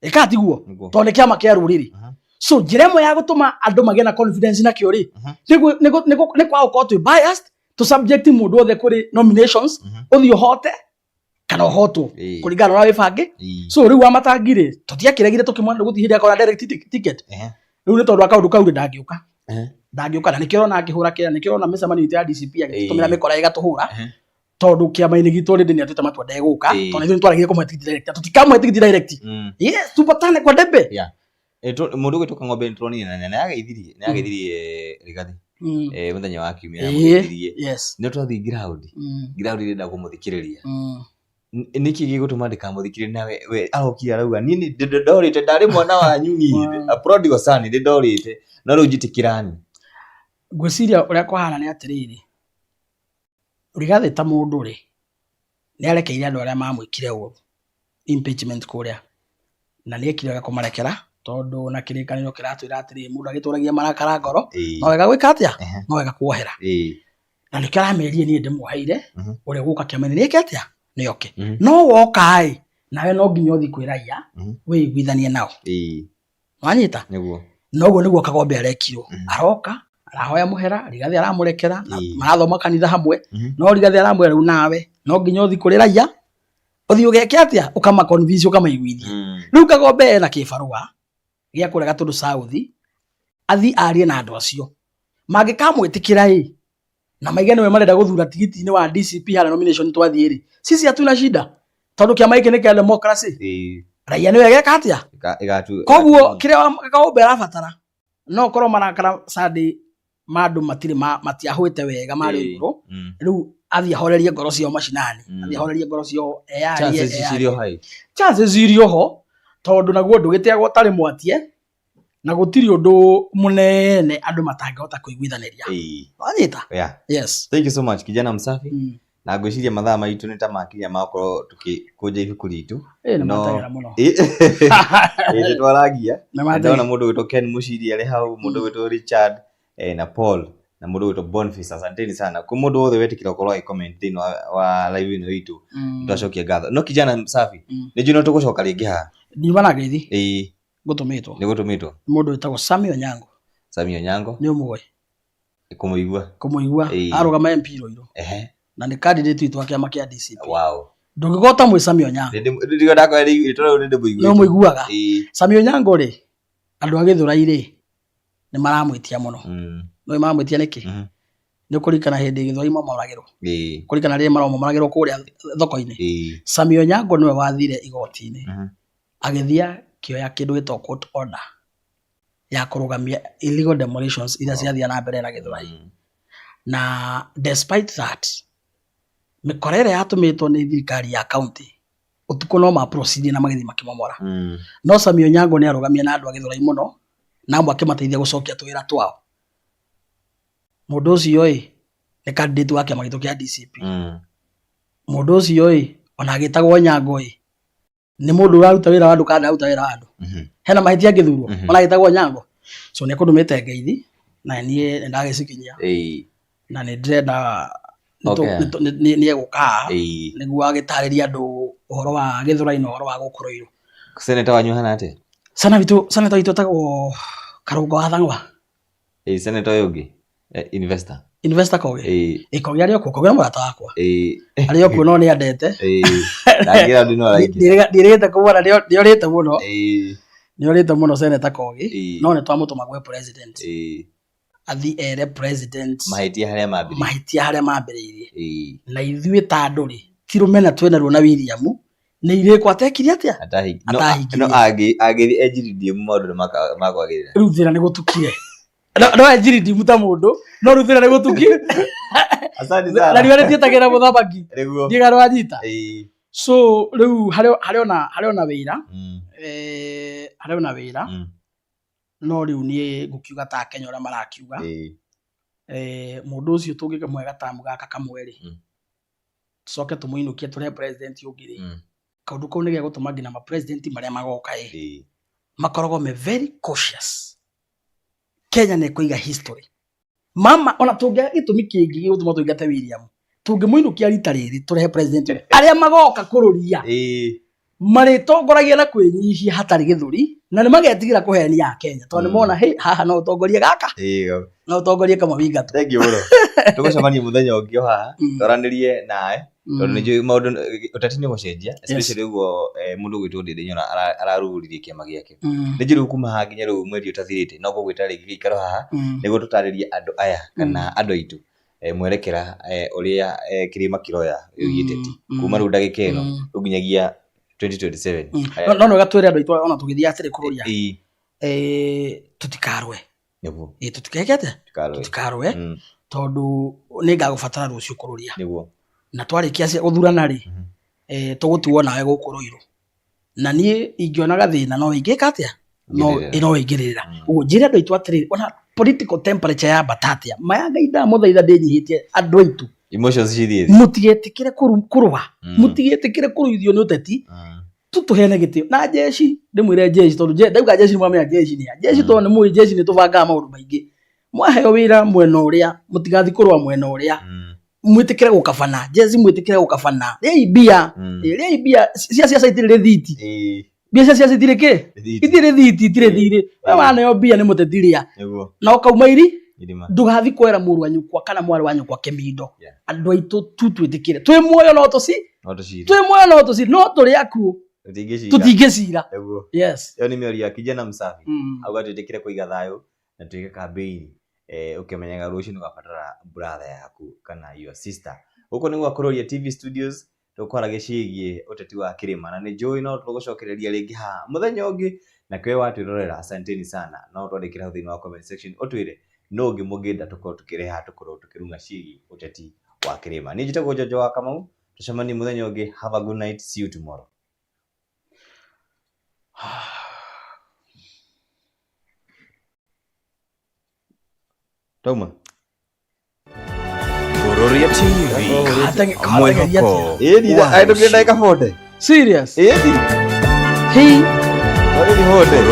Ĩka tiguo? Nĩguo. Tondũ nĩ kĩama kĩa rũrĩrĩ. So njĩra ĩmwe ya gũtũma andũ magĩe na confidence nakĩo rĩ, nĩ kwaga gũkorwo twĩ biased, tũ subject mũndũ wothe kũrĩ nominations, ũthiĩ ũhote kana ũhotwo, kũringana na ũrĩa wĩbangĩ. So rĩu Wamatangi rĩ, tũtiakĩregire tũkĩmwona gũtirĩ hĩndĩ akona direct ticket. Rĩu nĩ tondũ wa kaũndũ kau rĩ, ndangĩũka. Ndangĩũka, na nĩkĩo ũrona akĩhũra kĩra, nĩkĩo ũrona mĩcemanio itũ ya DCP agĩtũmĩra mĩkora ĩgatũhũra, tondũ kĩama-inĩ gitũ already nĩ atuĩte matua ndegũka. Tondũ ithuĩ nĩtwaregire kũmũhe tigiti direct, na tũtikamũhe tigiti direct. Yes, tupatane kwa debe. Yeah. Mũndũ ũgwĩtwo Kang'ombe nĩ tũronire na nĩ ageithirie Rigathĩ mũthenya wa kiumia, nĩamũgeithirie. Nĩ twathiĩ ground, ground ĩrenda kũmũthikĩrĩria. Nĩkĩ gĩgũtũma ndĩkamũthikĩrĩrie? Nawe we arokire arauga, niĩ nĩ ndorĩte, ndarĩ mwana wanyu niĩ, a prodigal son, nĩ ndorĩte, no rĩu njĩtĩkĩrani. Ngwĩciria ũrĩa kũhana nĩ atĩrĩrĩ, Rigathĩ ta mũndũ rĩ, nĩ arekeire andũ arĩa mamwĩkire ũru impeachment kũrĩa, na nĩ ekire wega kũmarekera tondũ na kĩrĩkanĩro kĩratwĩra atĩrĩrĩ, mũndũ agĩtũragia marakara ngoro, no wega gwĩka atĩa? No wega kuohera. Na nĩkĩo aramerire niĩ ndĩmuoheire, ũrĩa ũgũka kĩama-inĩ nĩ eke atĩa? Nĩ oke. No woka ĩ, nawe no nginya ũthiĩ kwĩ raia, wĩiguithanie nao. Wanyita? Nĩguo. Noguo nĩguo Kagombe arekirwo. Aroka, arahoya mũhera, Rigathĩ aramũrekera, na marathoma kanitha hamwe, no Rigathĩ aramwĩra rĩu nawe no nginya ũthiĩ kũrĩ raia, ũthiĩ ũgeke atĩa? Ũkama convince, ũkamaiguithia. Rĩu Kagombe ena kĩbarũa gĩa kũrega tondũ South, athiĩ arie na andũ acio. Mangĩkamwĩtĩkĩra ĩ, na maige nĩwe marenda gũthura tigiti-inĩ wa DCP harĩa nomination twathiĩ rĩ, sisi hatuna shida tondũ kĩama gĩkĩ nĩ kĩa democracy. Raia nĩwe geka atĩa? Koguo kĩrĩa Kagombe arabatara no korwo marakara Sunday ma andũ matirĩ matiahwĩte wega marĩ igũrũ, rĩu athiĩ ahorerie ngoro ciao macinani, athiĩ ahorerie ngoro ciao, eyarie, Chances eyarie. cirĩ o high. Chances irĩ o ho tondũ naguo ndũgĩteagwo ũtarĩ mwatie na gũtirĩ ũndũ mũnene andũ matangĩhota kũiguithanĩria. Wanyita? Yeah. Yes. Thank you so much kijana msafi. Na ngwĩciria mathaa maitũ nĩ ta makinya ma gũkorwo tũgĩkũnja ibuku ritũ. Ĩ, nĩ No. mateng'era mũno. Ĩ, nĩ twaragia. Nĩ mateng'era. Ndona mũndũ wĩtwo Ken Muciri arĩ hau, mũndũ wĩtwo Richard na Paul na mũndũ wĩtwo Boniface. Asanteni sana kwĩ mũndũ wothe wetĩkĩra gũkorwo agĩ comment thĩinĩ wa live ĩno itũ. Twacokia ngatho. No kijana msafi, nĩ njũĩ no tũgũcoka rĩngĩ haha. Ndiuma na ngeithi. Ngũtũmĩtwo. Nĩ gũtũmĩtwo. Nĩ mũndũ wĩtagwo Sammy Onyango. Sammy Onyango. Nĩ ũmũĩ? Kũmũigua. Kũmũigua. Arũgama MP Ruiru. Na nĩ candidate witũ wa kĩama kĩa DCP. Wow. Ndũngĩkorwo ũtamũĩ Sammy Onyango. Ndirikana ndakora rĩtwa rĩu nĩ ndĩmũiguĩte. Nĩ ũmũiguaga? Sammy Onyango rĩ, andũ a Gĩthũrai rĩ, nĩ maramwĩtia mũno. Nĩũĩ maramwĩtia nĩkĩ? Nĩ ũkũririkana hĩndĩ Gĩthũrai mamoragĩrwo? Kũririkana rĩrĩa maramomoragĩrwo kũrĩa thoko-inĩ? Sammy Onyango nĩwe wathire igoti-inĩ. Agĩthiĩ akĩoya kĩndũ gĩtagwo court order ya kũrũgamia illegal demolitions iria ciathiaga na mbere na Gĩthũrai. Na despite that, mĩkora ĩrĩa yatũmĩtwo nĩ thirikari ya county ũtukũ no ma proceed na magĩthiĩ makĩmomora. No Sammy Onyango nĩ arũgamire na andũ a Gĩthũrai mũno na amwe akĩmateithia gũcokia tũwĩra twao. Mũndũ ũcio ĩ, nĩ candidate wa kĩama gitũ kĩa DCP. Mũndũ ũcio ĩ, ona agĩtagwo Onyango ĩ, nĩ mũndũ ũraruta wĩra wa andũ kana ndararuta wĩra wa andũ. Hena mahĩtia angĩthurwo, ona agĩtagwo Onyango. So nĩ ekũndũmĩte ngeithi na niĩ nĩ ndagĩcikinyia. Na nĩ ndĩrenda nĩ egũka haha nĩguo agĩtarĩrie andũ ũhoro wa Gĩthũrai na ũhoro wa gũkũ Ruiru. Senator wanyu ahana atĩa? Senator witũ etagwo Karũngo wa Thang'wa. Senator ũyũ ũngĩ investor. Investor Kogi. Ĩ Kogi arĩ o kuo, Kogi nĩ mũrata wakwa. Arĩ o kuo no nĩ andete. Ndangĩra andũ no araingĩra. Ndiĩrĩgĩte kũmwona nĩ orĩte mũno. Nĩ orĩte mũno Senator Kogi. No nĩ twamũtũma gwĩ president. Athiĩ ere president mahĩtia harĩa mambĩrĩirie. Mahĩtia harĩa mambĩrĩirie. Na ithuĩ ta andũ rĩ, ti rũmena twĩna ruo na William, nĩ irĩko atekire atĩa? Atahingirie. No angĩthiĩ enjiridiemu maũndũ nĩ makwagĩrĩra. Rĩu thĩna nĩ gũtukire. No enjiridiemu ta mũndũ, no rĩu thĩna nĩ gũtukire. Asante sana. Na riũa rĩtiĩtagĩra mũthamaki. Nĩguo. Ndiũĩ kana wanyita. So rĩu harĩ ona wĩra. Harĩ ona wĩra. No rĩu niĩ ngũkiuga ta Kenya ũrĩa marakiuga. Mũndũ ũcio tũngĩkĩmũhe gatamu gaka kamwe rĩ, tũcoke tũmũinũkie tũrehe president ũngĩ rĩ, kaũndũ kau nĩ gegũtũma nginya ma president marĩa magoka ĩ, makoragwo me very cautious. Kenya nĩ ĩkũiga history. Mama, ona tũngĩaga gĩtũmi kĩngĩ gĩgũtũma tũingate William, tũngĩmũinũkia rita rĩrĩ tũrehe president ũngĩ, arĩa magoka kũrũria marĩtongoragia na kwĩnyihia hatarĩ gĩthũri, na nĩ magetigĩra kũhenia Akenya tondũ nĩ mona, hey, haha no ũtongorie gaka, no ũtongorie kama wingatwo. Thank you mũno. Tũgũcemania mũthenya ũngĩ o haha, twaranĩrie nawe, tondũ nĩ njũĩ maũndũ ũteti nĩ ũgũcenjia, especially ũguo mũndũ ũgwĩtwo Ndĩndĩ Nyoro ararugũririe kĩama gĩake. Nĩ njũĩ rĩu kuma haha nginya rĩu mweri ũtathirĩte, no ngũgwĩta rĩngĩ gĩikaro haha, nĩguo tũtarĩrie andũ aya kana andũ aitũ mwerekera ũrĩa kĩrĩma kĩroya wĩgiĩ ũteti kuma rĩu ndagĩka ĩno rĩu nginyagia 2027. No wega twĩre andũ aitũ ona tũgĩthiĩ atĩrĩ kũrũria, tũtikarũe. Nĩguo. Tũtikeke atĩa? Tũtikarũe. Tũtikarũe, tondũ nĩ ngagũbatara rũciũ kũrũria. Nĩguo. Na twarĩkia gũthurana rĩ, tũgũtuo nawe gũkũ Ruiru. Na niĩ ingĩona gathĩna no ingĩka atĩa? No Ingĩrĩrĩra. no ingĩrĩrĩra. Ũguo njĩre andũ aitũ atĩrĩrĩ, ona Political temperature yambata atĩa? Maya Ngai ndamũthaitha, ndĩnyihĩtie andũ aitũ. Emotions cithiĩ thĩ. Mũtigetĩkĩre kũrũa, mũtigetĩkĩre kũrũithio nĩ ũteti. Tũheane gĩtĩo na jeshi. Ndĩmwĩre jeshi, tondũ ndauga jeshi nĩmwamenya jeshi nĩ a jeshi, tondũ nĩ mũĩ jeshi nĩ tũbangaga maũndũ maingĩ. Mwaheo wĩra mwena ũrĩa, mũtigathi kũrũa mwena ũrĩa. Mwĩtĩkĩre gũkabana jeshi, mwĩtĩkĩre gũkabana. Rĩai mbia. Rĩai mbia cia ciaca, itirĩ rĩthiti. Mbia cia ciaca itirĩ kĩ? Rĩthiti. Itirĩ rĩthiti, itirĩ thirĩ. We waneo mbia nĩ mũteti, rĩa. Na ũkauma iri. Irima. Ndũgathi kwera mũrũ wa nyũkwa kana mwarĩ wa nyũkwa kĩmindo. Andũ aitũ tu twĩtĩkĩre twĩ muoyo no tũci. No tũcire. Twĩ muoyo no tũci, no tũrĩ akuũ Tũtingĩcira. Tũtingĩcira. Yes. Ĩyo nĩ mĩario ya kijana msafi. Auga twĩtĩkĩre kũiga thayũ na twĩke campaign, ũkĩmenyaga rũciũ nĩ ũgabatara brother yaku kana your sister. Gũkũ nĩ gwa Kuroria TV Studios, tũkwaragia ciĩgiĩ ũteti wa kĩrĩma, na nĩ njũĩ no tũgũcokereria rĩngĩ haha mũthenya ũngĩ. Na kĩwe watwĩrorera, asanteni sana. No twandĩkĩre hau thĩinĩ wa comment section ũtwĩre no ũngĩ mũngĩenda tũkorwo tũkĩreha haha, tũkorwo tũkĩrung'a ciĩgiĩ ũteti wa kĩrĩma. Niĩ njĩtagwo Njonjo wa Kamau. Tũcemanie mũthenya ũngĩ. Have a good night, see you tomorrow. Tauma. Kuroria TV. Mwĩhoko Ĩni, wa ndũkĩrĩ ndagĩka rũciũ. 40. Serious? Ĩni. Hey. Ĩni 40.